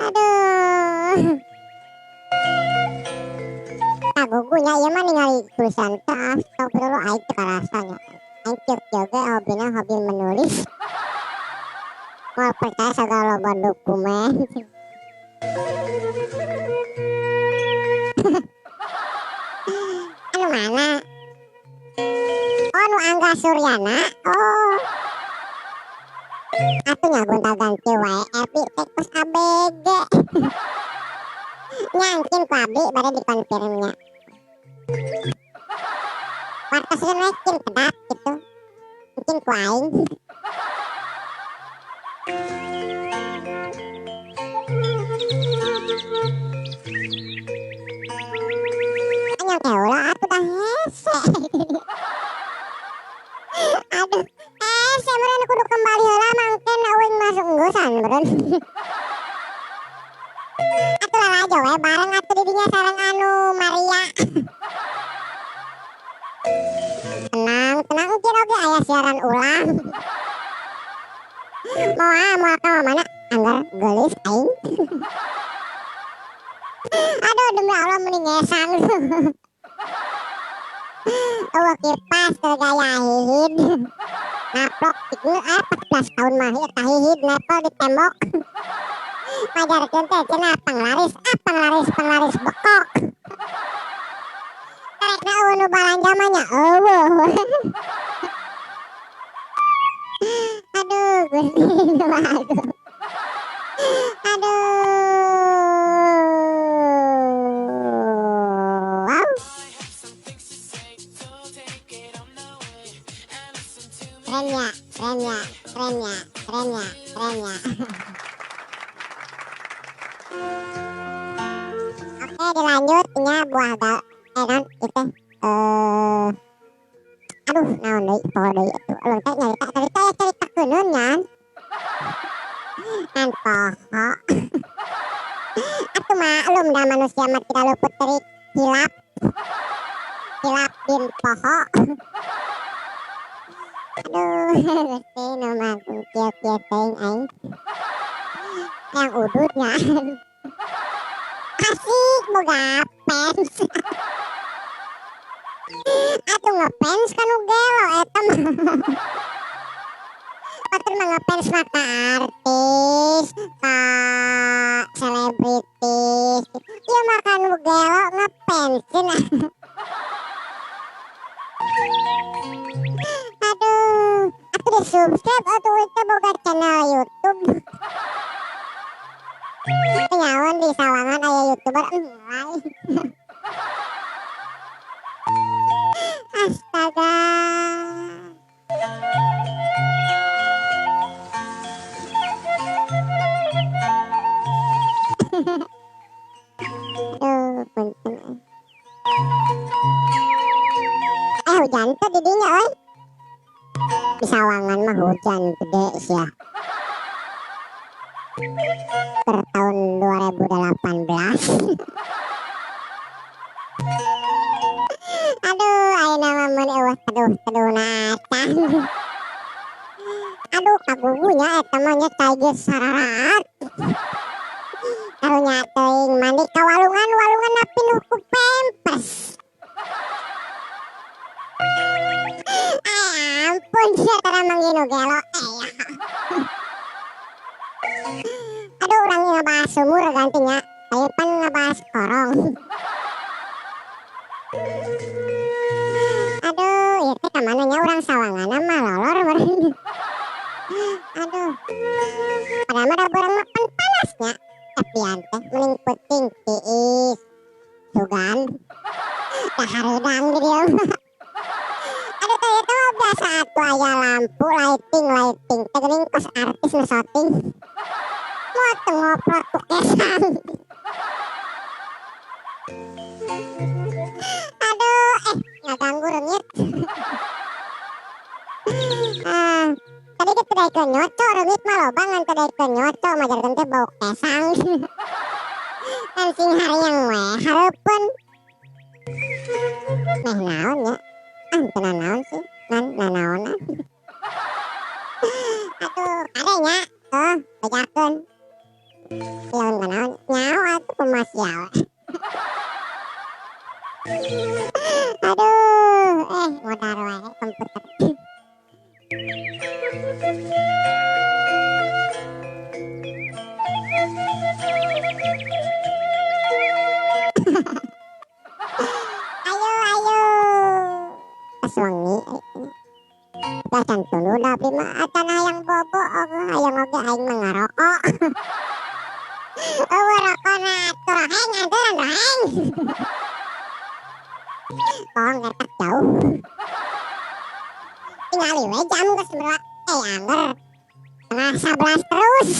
Aduh. Kagugunya ieu mah ningali tulisan teh astagfirullah aing teu karasa nya. Aing kieu-kieu ge hobina hobi menulis. Moal percaya sagala loba dokumen. Anu mana? Oh nu anggar Abah Suryana. Oh. Atuh nya gonta-ganti wae Epi teh kos ABG. Nyangkin ku abdi bade dikonfirmnya. Wartoskeun we kin kedap kitu. Mungkin ku aing. Anyang teh ulah atuh dah hese. Aduh, hese meureun kudu kembali heula mangken euing masuk enggosan meureun. Atuh lalajo we bareng atuh di dinya sareng anu Maria. Tenang, tenang engkin oge aya siaran ulang. Moal moal ka mana anggar geulis aing. Aduh demi Allah meni ngesang. Eueuh kipas teu gaya hihid. Naplok ieu 14 tahun mah ieu tah hihid nempel di tembok. Majarkeun teh cenah panglaris, ah panglaris panglaris bekok. Tarekna eueuh nu balanja mah nya eueuh. Aduh Gusti nu agung. Aduh. Wow. Keren ya, keren ya, keren ya, keren ya, keren ya. Oke, dilanjut nya buah gal non itu aduh naon deui poho deui atuh ulun teh nyarita tadi teh aya carita keunun nya. Ngan poho. Atuh maklum dah manusia mah tidak luput dari hilap. Hilap din poho. Aduh, Gusti nu magung kieu-kieu teuing aing. Yang udutnya. Asik boga fans. Atuh ngefans kan nu gelo eta mah. Batur mah ngefans mah ka artis, ka selebritis. Ieu mah ka nu gelo ngefans cenah. Aduh, atuh di subscribe atuh itu boga channel YouTube. Nyaon di sawangan aya YouTuber lain. Astaga. Aduh, punten. Hujan tuh di dinya euy. Di sawangan mah hujan gede sia. Per tahun 2018. Aduh, ayeuna mah mun eueuh teduh-teduhna acan. Aduh, kagugunya eta mah nya cai geus sararaat. Karunya teuing mandi ka walungan, walunganna pinuh ku pempes. Ay, ampun sia tara manggih nu gelo Aduh, urang ngebahas sumur gantinya. Ayo pan ngebahas korong. Aduh, ieu teh ka mana nya urang sawanganna mah lolor meureun. Aduh. Padahal mah da urang mah pan panasnya. Tepian teh mending peuting tiis. Sugan. Dah hareudang di dieu mah. Aduh teh ieu teh mah biasa atuh aya lampu lighting lighting teh geuning kos artis nu syuting. Moal teu ngoprot ku kesang. Aduh, ngaganggu reungit. Tadi ge teu daekeun nyoco reungit mah loba ngan teu daekeun nyoco majarkeun teh bau kesang. Ngan sing hariang we hareupeun. Meh naon nya? Ah, teu nanaon sih, ngan nanaonan. Aduh, kade nya. Oh, bejakeun. Lamun nanaon nyaho atuh kumaha sia we. Aduh, modar wae komputer. Ayo, ayo. Pas wangi. Acan tunduh da abdi mah acan hayang bobo hayang oge aing mah ngarokok. Eueuh rokona atuh roheng anturan roheng. Bohong eta jauh. Tingali we jam geus berapa? Angger. 10:30 terus.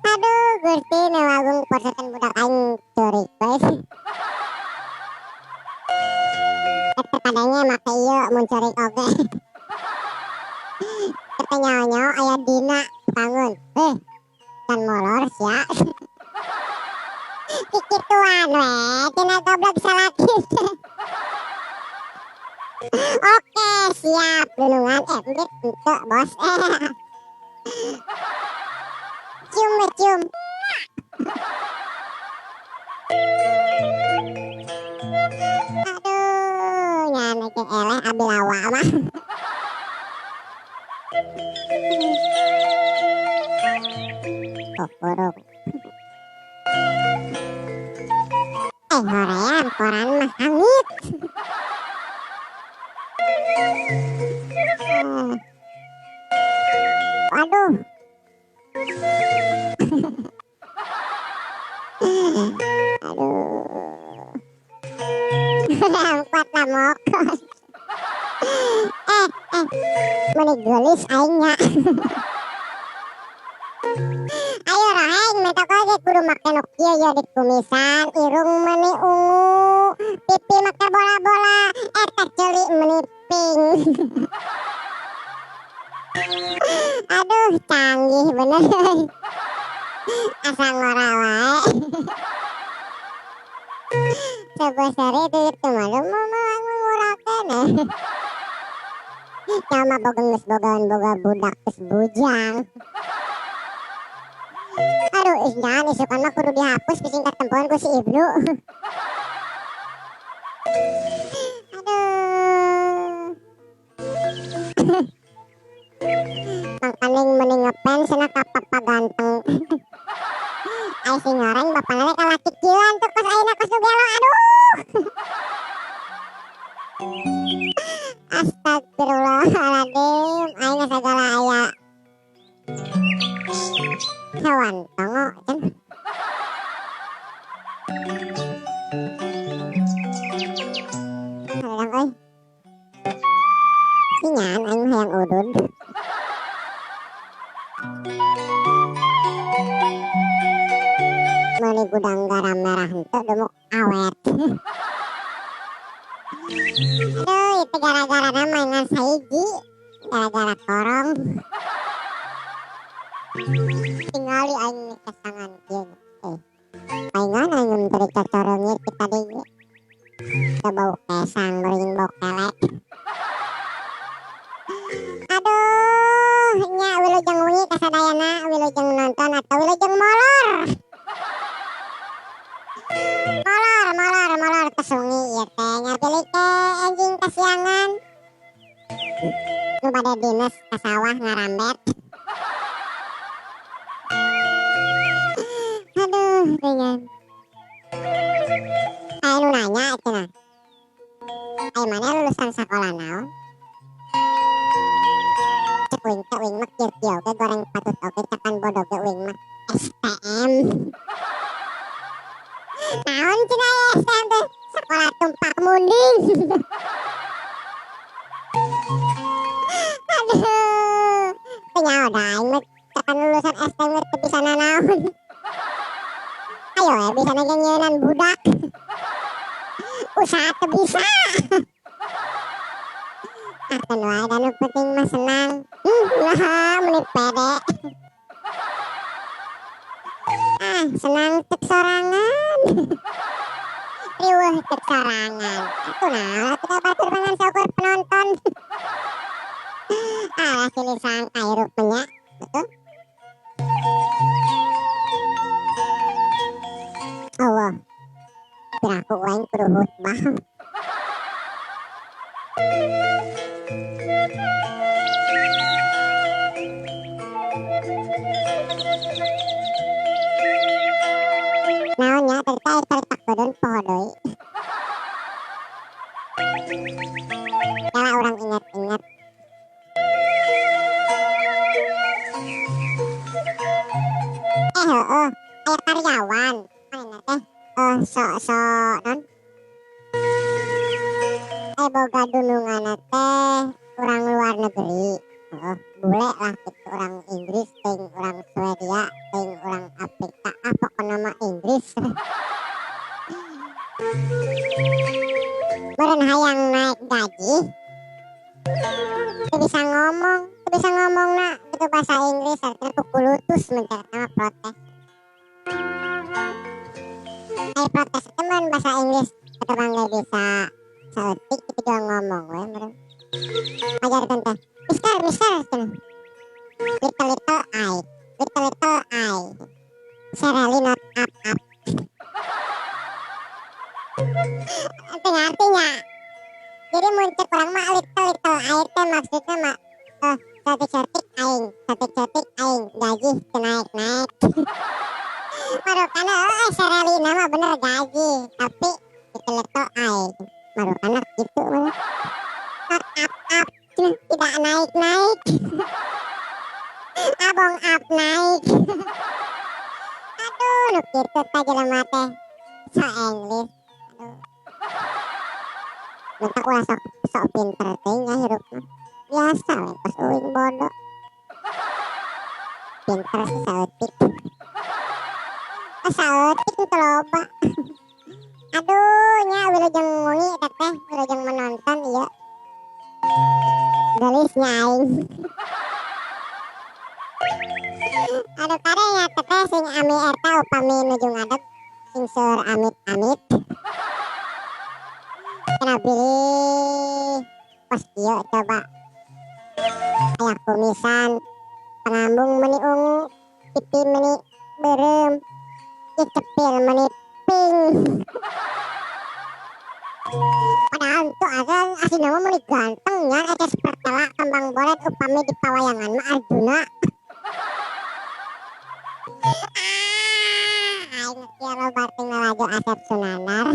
Aduh, Gusti nu agung porsetan budak aing ceurik we. Eta kadangnya make ieu mun ceurik oge. Eta nyaho-nyaho aya dina bangun. Can molor sia. Kikituan we, tina goblok salaki. Oke, siap dunungan endit henteu bos. Cium we cium. Aduh, nyana ke eleh abi lawa mah. Oh, burung. Hoream koran mah hangit. Waduh. Aduh. Lompat lah mokos. Meni geulis aing nya. Ayo roheng meta oge kudu make nu kieu ye dikumisan, irung meni ungu, pipi make bola-bola, eta ceuli meni pink. Aduh, canggih bener. Asa ngora wae. Sebeuseri itu mah mah ngora keneh. Nya mah boga geus bogaan boga budak geus bujang. Aduh, ih jangan isukan mah kudu dihapus bising katempoan ku si Ibnu. Aduh. Mangkaning meni ngefans cenah ka papa ganteng. Ai si ngoreng bapana teh kalaki kieuan tuh kos ayeuna kos nu gelo aduh. Astagfirullahaladzim, aing sagala aya hewan tongo cenah. Hareudang euy. Singan aing mah hayang udud. Meuli gudang garam merah henteu dumuk awet. Aduh, itu gara-gara nama ngan saiji, gara-gara korong. Tingali aing kesangan kieu. Paingan aing menteri cocorongit kita tadi. Teu bau kesang, beuring bau kelek. Aduh, nya wilujeng wengi kasadayana, wilujeng nonton atau wilujeng molor. Molor, molor, molor tos wengi ieu teh nya pilih teh anjing kasiangan. Nu bade dinas ka sawah ngarambet. Aduh, dengan. Aya nu nanya cenah. Aya mana lulusan sakola naon? Cek uing teh uing mah kieu-kieu ge goreng patut oge cakan bodo ge uing mah STM. Naon cenah STM teh? Sekolah tumpak munding. Aduh, teu nyaho da aing mah cakan lulusan STM teh teu bisa nanaon. Ayo we bisa ge nyeunan budak. Usaha teu bisa. Akan wae da nu penting mah senang. Lah meuni pede. Ah, senang cek sorangan. Riweuh cek sorangan. Atuh naon atuh da batur mangan saukur penonton. Ah, silih sangka hirup mah nya. Betul. Allah. Piraku aing kudu khutbah. Naon nya tadi teh carita keudon poho deui. Sok-sok non boga dununganna teh urang luar negeri, bule lah gitu, orang Inggris ting orang Swedia ting orang Afrika, ah pokokna mah Inggris. Meureun hayang naik gaji teu bisa ngomong, teu bisa ngomongna gitu bahasa Inggris, artinya kukulutus mun teh mah protes. Ai protes teh mun bahasa Inggris ketebang ge bisa saeutik kitu juga ngomong we meureun. Ajarkeun teh, "Mister, mister," cenah. "Little little I, little little I, salary not up up." Teu ngarti nya. Jadi mun cek urang mah little little I teh maksudna mah saeutik-saeutik aing, saeutik-saeutik aing, gaji teu naik-naik. Marukana eueuh salary-na mah bener gaji, tapi little little I. Marukana kitu mah. Not up up cenah, tidak naik-naik. Abong up naik. Aduh, nu kitu tah jelema teh. So English. Aduh. Matak ulah sok sok pinter teuing nya hirup mah. Biasa we kos uing bodoh. Pinter sih saeutik. Ah saeutik teu loba. Aduh nya wilujeng wengi teteh, wilujeng menonton ieu. Geulis nya aing. Aduh kade nya teteh sing ami eta upami nuju ngadeg sing seueur amit-amit. Cenah bilih kos kieu coba. Aya kumisan, pangambung meuni ungu, pipi meuni beureum, ieu cepil meuni pink. Padahal henteu agan aslina mah meuni ganteng nya eta sapertela kembang bolet upami di pawayangan mah Arjuna. Ah, aing kieu loba teh ngalajo Asep Sunandar.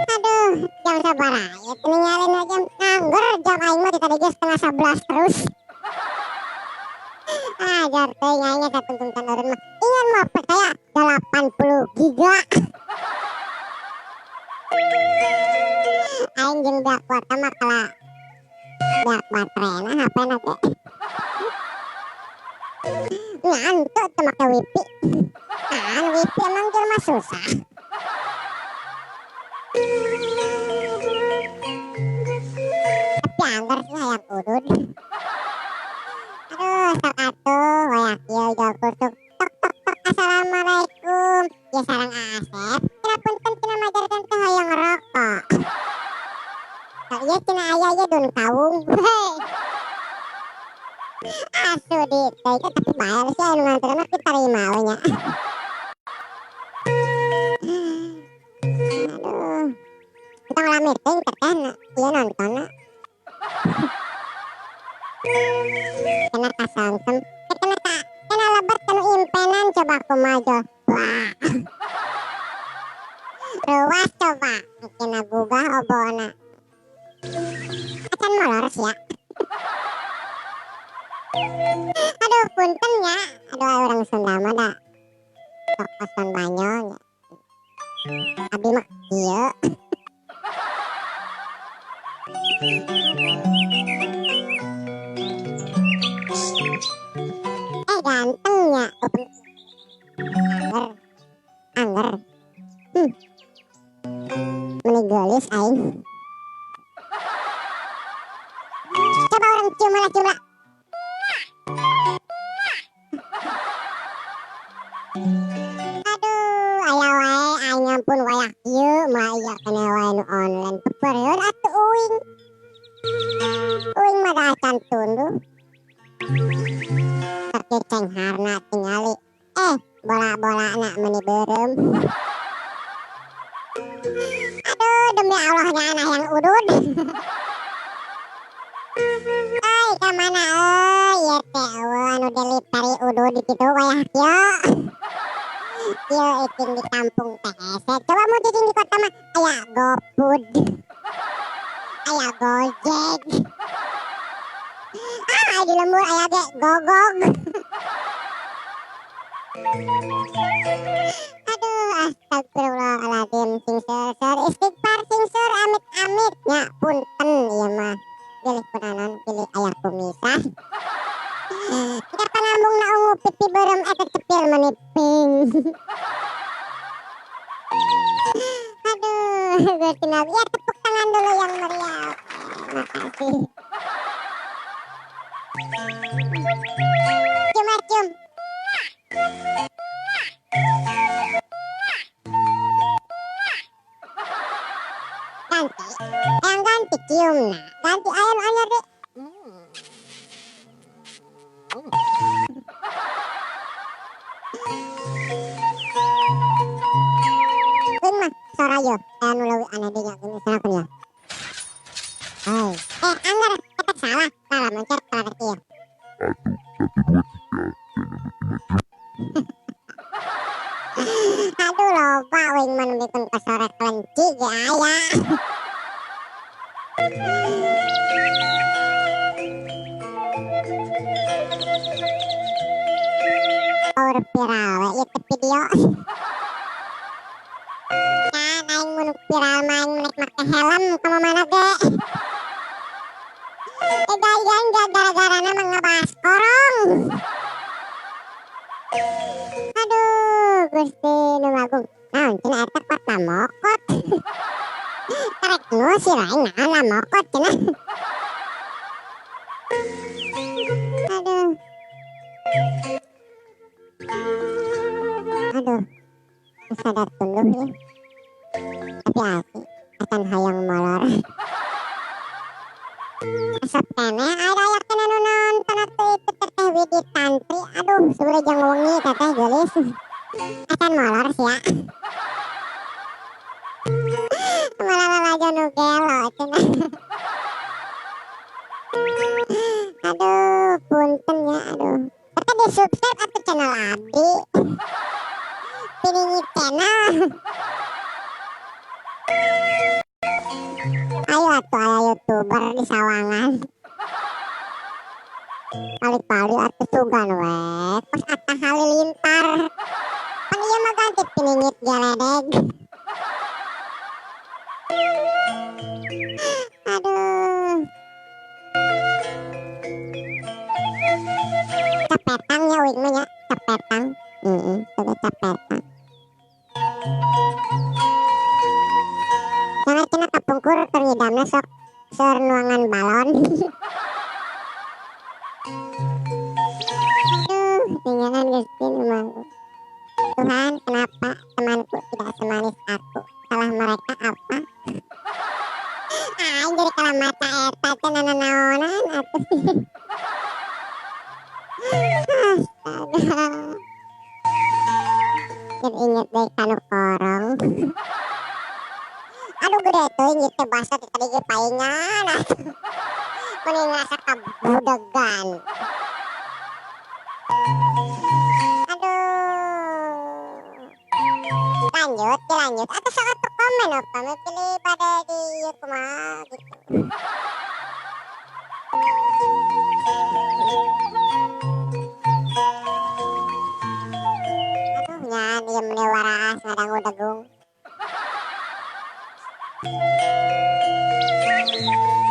Aduh, jam sabaraha ieu teh ningalina jam nganggur jam aing mah ti tadi ge 10.30 terus. Ajar teuing aing eta tungtungtan eureun mah. Ingat mah percaya 80 giga. Aing jeung beak kuota mah kala beak baterena HP-na teh. Ngantuk teu make wifi. Kan wifi emang jelema susah. Tapi anggar sih hayang udud. Aduh, sok atuh hoyak ieu jol kusuk. Tok tok tok assalamualaikum. Ieu sareng Asep. Cenah punten cenah majarkeun teh hayang ngerokok. Sok ieu cenah aya ieu dun kawung. Hei. Asu di teh tapi bae sih anu nganteurna mah kitarima we nya. Aduh. Tong lami teuing teteh ieu nontonna. Kena kasongkem, kena ka, kena lebet kanu impenan coba kumaha jo. Wah. Ruas coba, kena gugah obona. Acan molor sia. Aduh punten nya, aduh urang Sunda mah da sok koson banyol nya. Abi mah kieu. Ganteng nya. Angger. Angger. Meni geulis aing. Coba orang cium lah, cium lah. Aduh, aya wae aing ampun wayah kieu mah ieu kana wae nu online pepeureun atuh uing. Uing mah da acan tunduh. Sakieu cengharna tingali. Bola-bolana meuni beureum. Aduh, demi Allah nya anak yang udud. Euy, ka mana euy? Ieu teh eueuh anu delivery udud kitu wayah kieu. Kieu icing di kampung teh hese. Coba mun cicing di kota mah aya GoFood. Aya Gojek. Ah, di lembur aya ge Gogog. Aduh, astagfirullahaladzim, sing seur istighfar, sing seur amit-amit nya, punten ieu mah. Bilih kunaon, bilih aya kumisan. Kita panambung na ungu pipi beureum eta cepil meuni ping. Aduh, Gusti Nabi, ya tepuk tangan dulu yang meriah. Oke, makasih. Cium, cium. Ganti, yang ganti cium nah. Ganti ayam anyar deh. Wing mah sorayo, anu leuwih aneh deui nya geuning salah ya. Hai, anggar eta salah, salah mencet salah ieu. Atuh, 1 2 3, jangan macem-macem. Aduh loba wing mah nu bikin kasora kelenci ge aya. Power viral we ieu teh video. Nah, aing mun viral mah aing nek make helm ka mana ge. Gaya-gaya gara-garana mah ngebahas korong. Aduh, Gusti nu Agung. Naon cenah eta kota mokot. Karek ngusir aing naon lah mokot cenah. Aduh. Aduh. Sadar tunduh ya. Tapi asli akan hayang molor. Asap keneh aya aya keneh nu nonton atuh itu teteh Widi Tantri. Aduh, sore jang wengi teteh geulis. Acan molor sia. Malah lalajo nu gelo cenah. Aduh, punten ya, aduh. Teteh di subscribe atuh channel abdi. Piningi channel. Ayo atuh aya YouTuber di sawangan. Pali-pali atuh sugan we, kos Atta Halilintar. Pan ieu mah ganti piningit geledeg. Aduh. Capetang ya wing mah nya, capetang. Heeh, coba capetang. Jangan cenah kapungkur keur ngidamna sok seur nuangan balon. Aduh, tinggalan Gusti nu Agung. Tuhan, kenapa temanku tidak semanis aku? Salah mereka apa? Aing jadi kalah mata eta teh nanaonan atuh. Astaga. Jadi inget deui kanu korong. Aduh gede teuing ieu teh basa teh tadi ge paingan atuh. Mending ngasa kabudegan. Aduh. Lanjut, dilanjut. Atau sok atuh komen apa pilih pada di ieu kumaha gitu. Aduh nyan ieu meni waraas ngadangu-degung.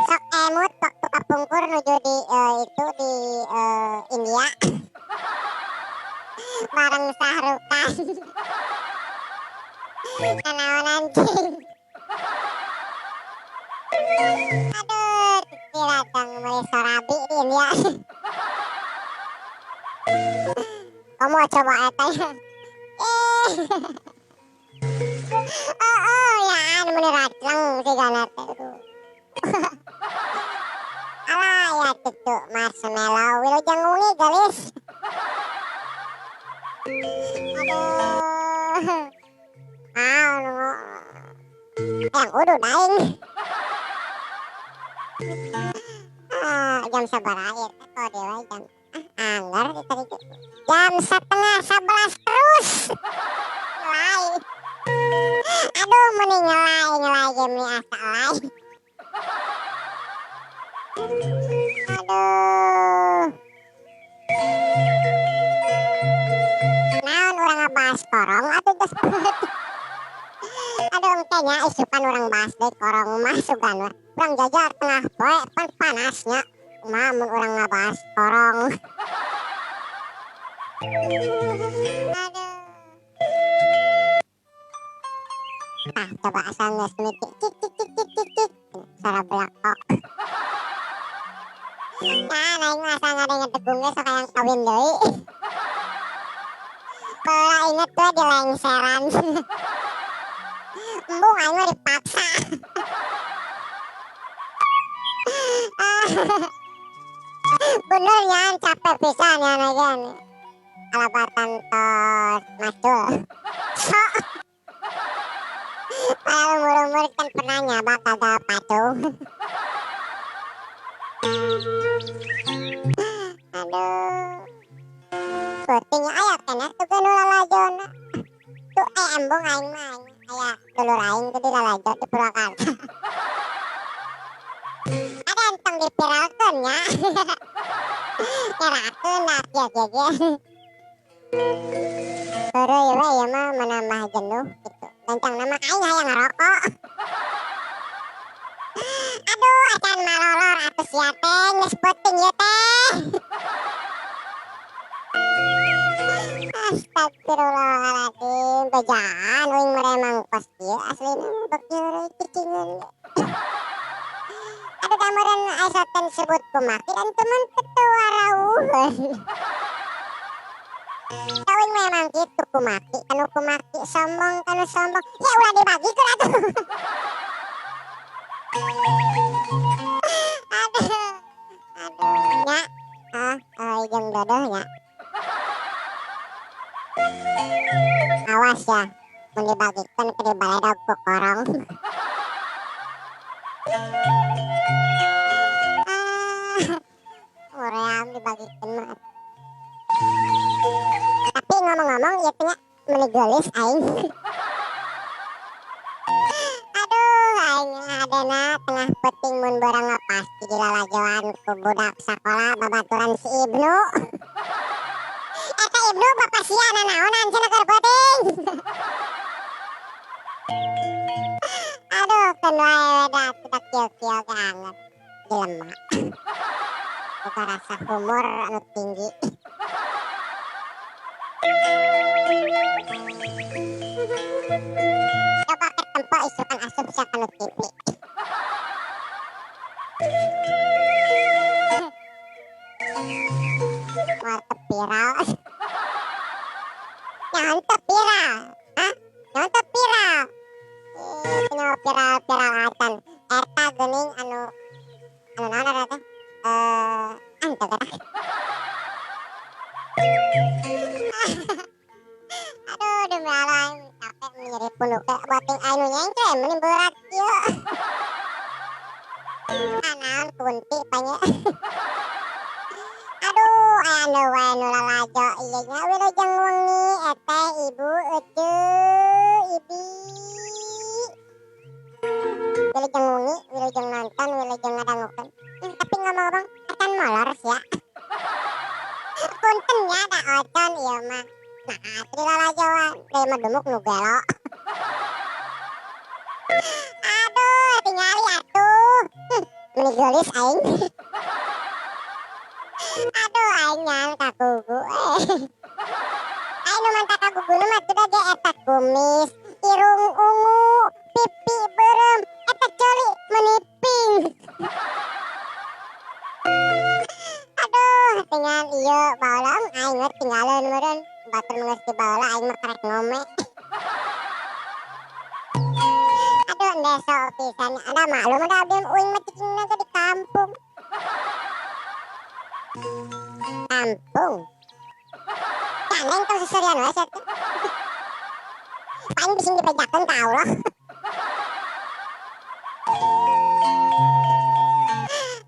Sok emut waktu kapungkur nuju di itu di India. Bareng Sahrukan. Nanaon anjing. Aduh, diladang meuli sorabi di India. Kamu coba eta ya. Oh, oh, ya anu meuni racleng sigana teh. Alah ya cucu marshmallow wilujeng wengi geulis. Aduh. Ah, nu yang udah daing. Ah, jam sabaraha ieu teh kode wae jam. Ah, anggar di tadi ge. Jam 10:30 terus. Ngelai. Aduh, meni ngelai, ngelai ge meni asa elai. Aduh. Naon Korong atuh geus peuting. Aduh engke nya isukan urang bahas deui korong mah sugan we. Urang jajar tengah poe pan panasnya. Kumaha mun urang ngabahas korong. Aduh. Tah coba asal geus mimiti cik cik cik cik cik cik. Suara belakok. Nah, aing mah asal ngadenge degung ge sok hayang kawin deui. Baheula inget we di lengseran. Embung aing mah dipaksa. Bener nya capek pisan nya aing. Alabatan tos macul. Sok. Padahal umur-umur kan pernah nyaba gagal pacu. Aduh. Peuting aya keneh tuh nu lalajona. Tuh embung aing mah aing aya dulur aing tuh di lalajo di Purwakarta. Ada entong dipiralkeun nya. Nyerakeun da kieu kieu ge. Heureuy we ieu mah menambah jenuh gitu. Gancangna mah aing hayang ngarokok. Aduh acan malolor atuh sia teh geus peuting ieu teh. Astagfirullahaladzim, bejaan uing meremang kos kieu aslina mah beuki heureuy cicingeun ge. Aduh da meureun aya sebut kumaki dan teman teu warawuheun. Da uing memang kitu kumaki kanu kumaki sombong kanu sombong ya ulah dibagikeun atuh. Aduh. Aduh nya. Oh, oh jeung dodoh nya. Awas ya, mun dibagikeun ke dibaledog ku korong. Ah, uream dibagikeun mah. Tapi ngomong-ngomong ieu teh nya meuni geulis aing. Aduh, aing hadena tengah peuting mun beurang mah pasti dilalajoan ku budak sakola babaturan si Ibnu. Eta Ibnu bapa sia nanaonan cenah keur peuting. Aduh, keun wae we da atuh da kieu-kieu ge anget jelema. Boga rasa humor anu tinggi. Coba ketempo isukan asup sia kana TV. Moal teu viral. Nyaho teu viral. Hah? Nyaho teu viral. Ih, nyaho viral-viral acan. Eta geuning anu anu naon ngaranna teh? Teu gerak. Aduh, demi Allah aing capek nyeri punuk teh bating aing nu nyengke meuni berat kieu. Ah naon kunti panya. Aduh, aya nu wae nu lalajo ieu nya wilujeng wengi eteh ibu eceu ibi. Wilujeng wengi, wilujeng nonton, wilujeng ngadangukeun. Tapi ngomong-ngomong acan molor sia. Punten nya da ocon ieu mah. Nah, atuh dilalajoan, da ieu mah gemuk nu gelo. Aduh, tingali atuh. Meuni geulis aing. Aduh, aing nyaho kagugu eh. Aing nu mantap kagugu mah teu ge eta kumis, irung ungu, pipi beureum, eta ceuli meuni pink. Aduh, tinggal ieu baheula aing we tinggaleun meureun. Batur geus dibaheula aing mah karek ngome. Aduh, deso pisan. Ada maklum da abdi uing mah cicingna ge di kampung. Kampung. Gandeng tong seserian we sia teh. Paling bising dibejakeun ka Allah.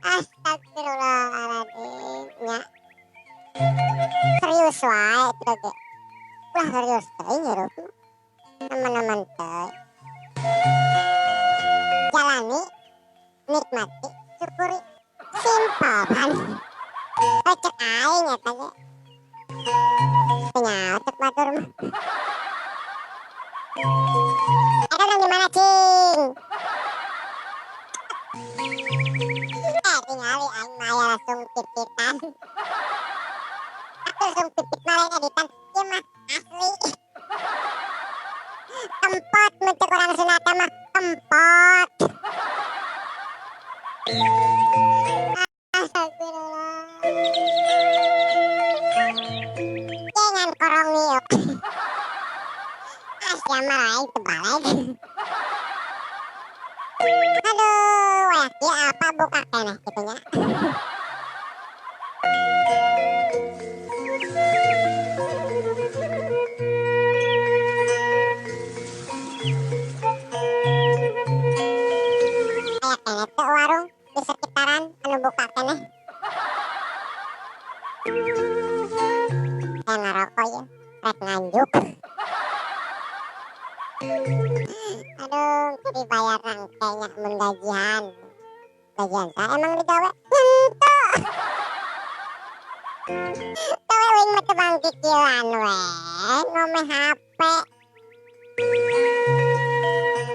Astagfirullahaladzim nya. Serius wae teu ge. Ulah serius teuing hirup mah. Nemen-nemen teuing. Jalani, nikmati, syukuri. Simpel pan. Cek aing eta ge. Teu nyaho cek batur mah. Eta urang di mana cing? Tingali aing mah aya langsung pipitan. Atuh langsung pipit mah lain editan, ieu mah asli. Tempat mun cek urang Sunda mah tempat. Astagfirullah. Jangan korongi. Asia mah lain terbalik. Aduh, wah, dia apa buka keneh gitu nya. Aya keneh teu warung di sekitaran anu buka keneh. Kayak ngarokok ya, rek nganjuk. Aduh, jadi bayar rangkainya mun gajian. Gajian saya emang digawe henteu. Gawe uing mah teu bang kikieuan we, ngomeh HP.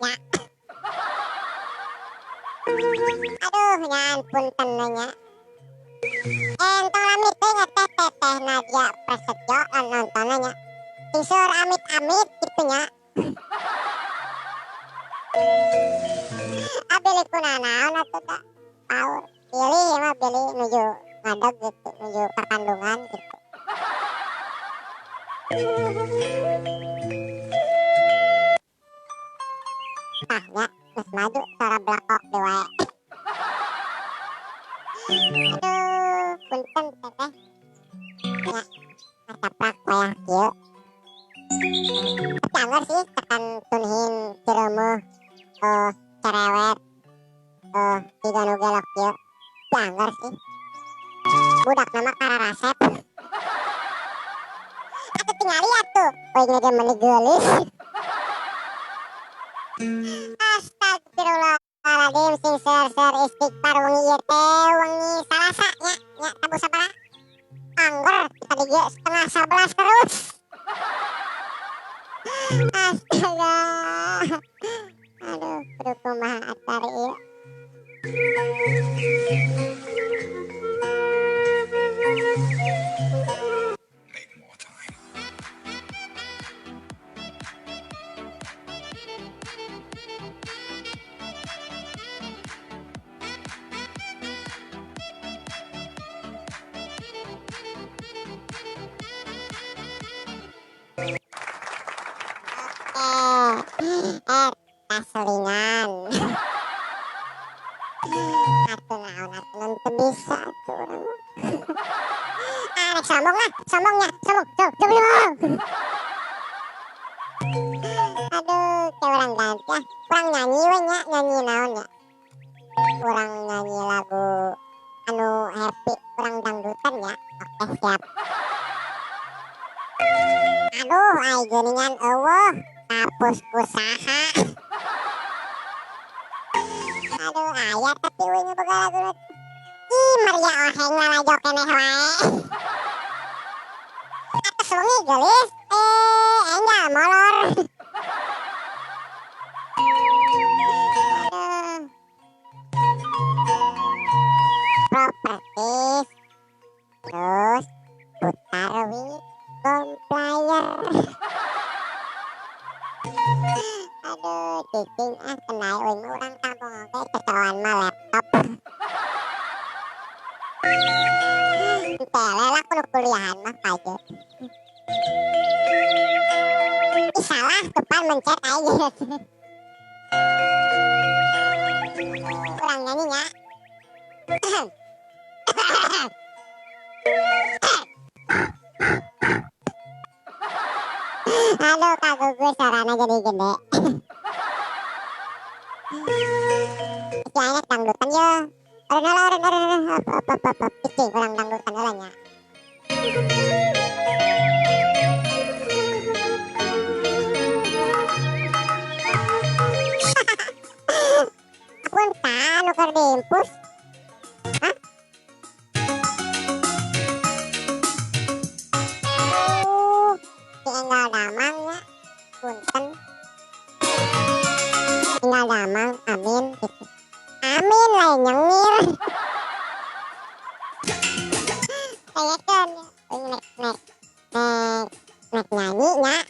Ya. Aduh, nyan punten we nya. Entong lami teh nya teh teh teh Nadia Prasetyo nontonnya nya. Sing seur amit-amit kitu nya. Abili kunanaon atuh da. Paur. Pilih mah pilih nuju ngadeg gitu, nuju kakandungan gitu. Tah nya geus maju suara blakok deui wae. Aduh, punten teteh. Nya, ngacaprak wayah kieu. Tapi anggar sih tekan tunhin cireumeuh, cerewet, jiga nu gelok kieu. Tapi anggar sih. Budak nama kararasep. Atuh tingali atuh, euy ge meuni geulis. Astagfirullahaladzim, sing seur-seur istighfar wengi ieu teh wengi Salasa nya, nya tabuh sabaraha? Angger tadi ge 10:30 terus. Astaga. Aduh, kudu kumaha atar ieu. Make more time. Oke, taslingan. Atuh naon atuh nun teu bisa atuh urang mah. Ah, rek sombong lah, sombongnya, sombong, sombong, sombong. Aduh, kayak urang ganti ah. Urang nyanyi we nya, nyanyi naon nya? Urang nyanyi lagu anu happy, urang dangdutan nya. Oke, siap. Aduh, ai geuningan eueuh, kapus ku saha. Aduh, aya tapi euy nu boga lagu nu. Ih, Maria Oheng lalajo keneh wae. Atos wengi geulis, enggal molor. Aduh. Properties, terus putar Wisdom Player. Aduh, cicing ah kenai euy mah urang kampung oge cecewan mah laptop. Tele lah kudu kuliahan mah paje. Ih salah tuh pan mencet aing. Urang nyanyi nya. Aduh, kagugu suarana jadi gede. Iki aing dangdutan ye. Urang heula, urang, urang, urang. Hop, hop, hop, hop, hop. Iki urang dangdutan heula nya. Ampun, tah nu keur diimpus. Hah? Si enggal damang nya. Punten. Tinggal damang, amin gitu. Amin lain nyengir. Tanyakeun euy nek nek nek nek nyanyi nya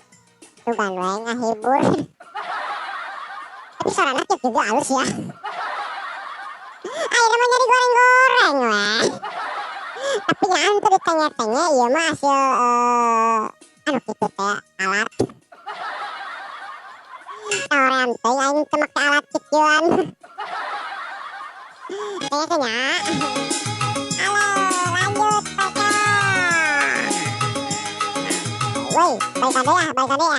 sugan wae ngahibur. Tapi suarana kieu juga halus ya. Ayeuna mah jadi goreng-goreng weh. Tapi nya teu ditanya-tanya ieu mah hasil anu kitu teh alat. Orang teh aing teu make alat kituan. Tanya-tanya. Halo, lanjut Pak. Woi, baik kade ya, baik kade ya.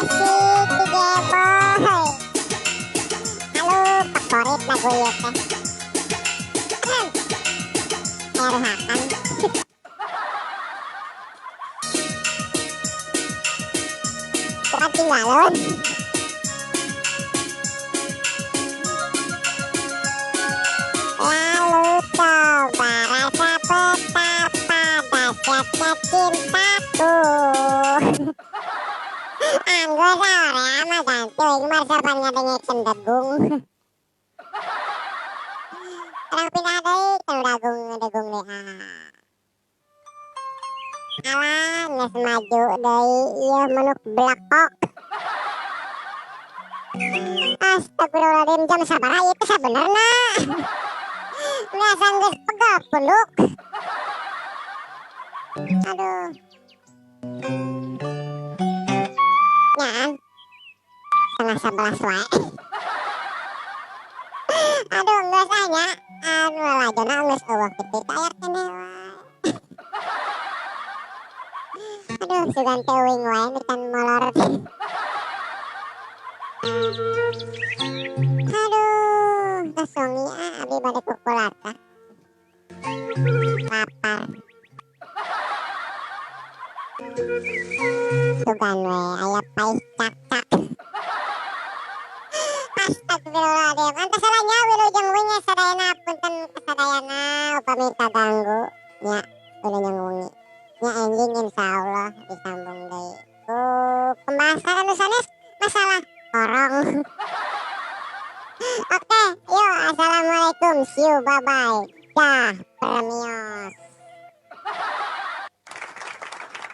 Asik DJ Boy. Halo, favorit lagu ieu teh. Erhakan. Bukan tinggalon. Lalu coba rasa betapa dahsyatnya cintaku. Anggur sore mah ganti euy mah saban ngadengekeun degung. Urang pindah deui ka dagung degung deui ah. Alah geus maju deui ieu manuk blekok. Astagfirullahaladzim, jam sabaraha ieu teh sabenerna? Biasa geus pegel punduk. Aduh. Nyaan. 10:30 wae. Aduh, geus ah nya. Anu lajona geus eueuh kitu aya keneh wae. Aduh, sugan teh uing wae nu can molor teh. Aduh, geus wengi ah abdi bade kukulatah. Lapar. Sugan we aya paih cakcak. Astagfirullahaladzim. Antos salah nya wilujeng wengi sadayana punten kasadayana upami kaganggu nya wilujeng wengi. Nya enjing insyaallah disambung deui ku pembahasan anu sanes masalah korong. Oke, yuk assalamualaikum, see you, bye bye. Dah, permios.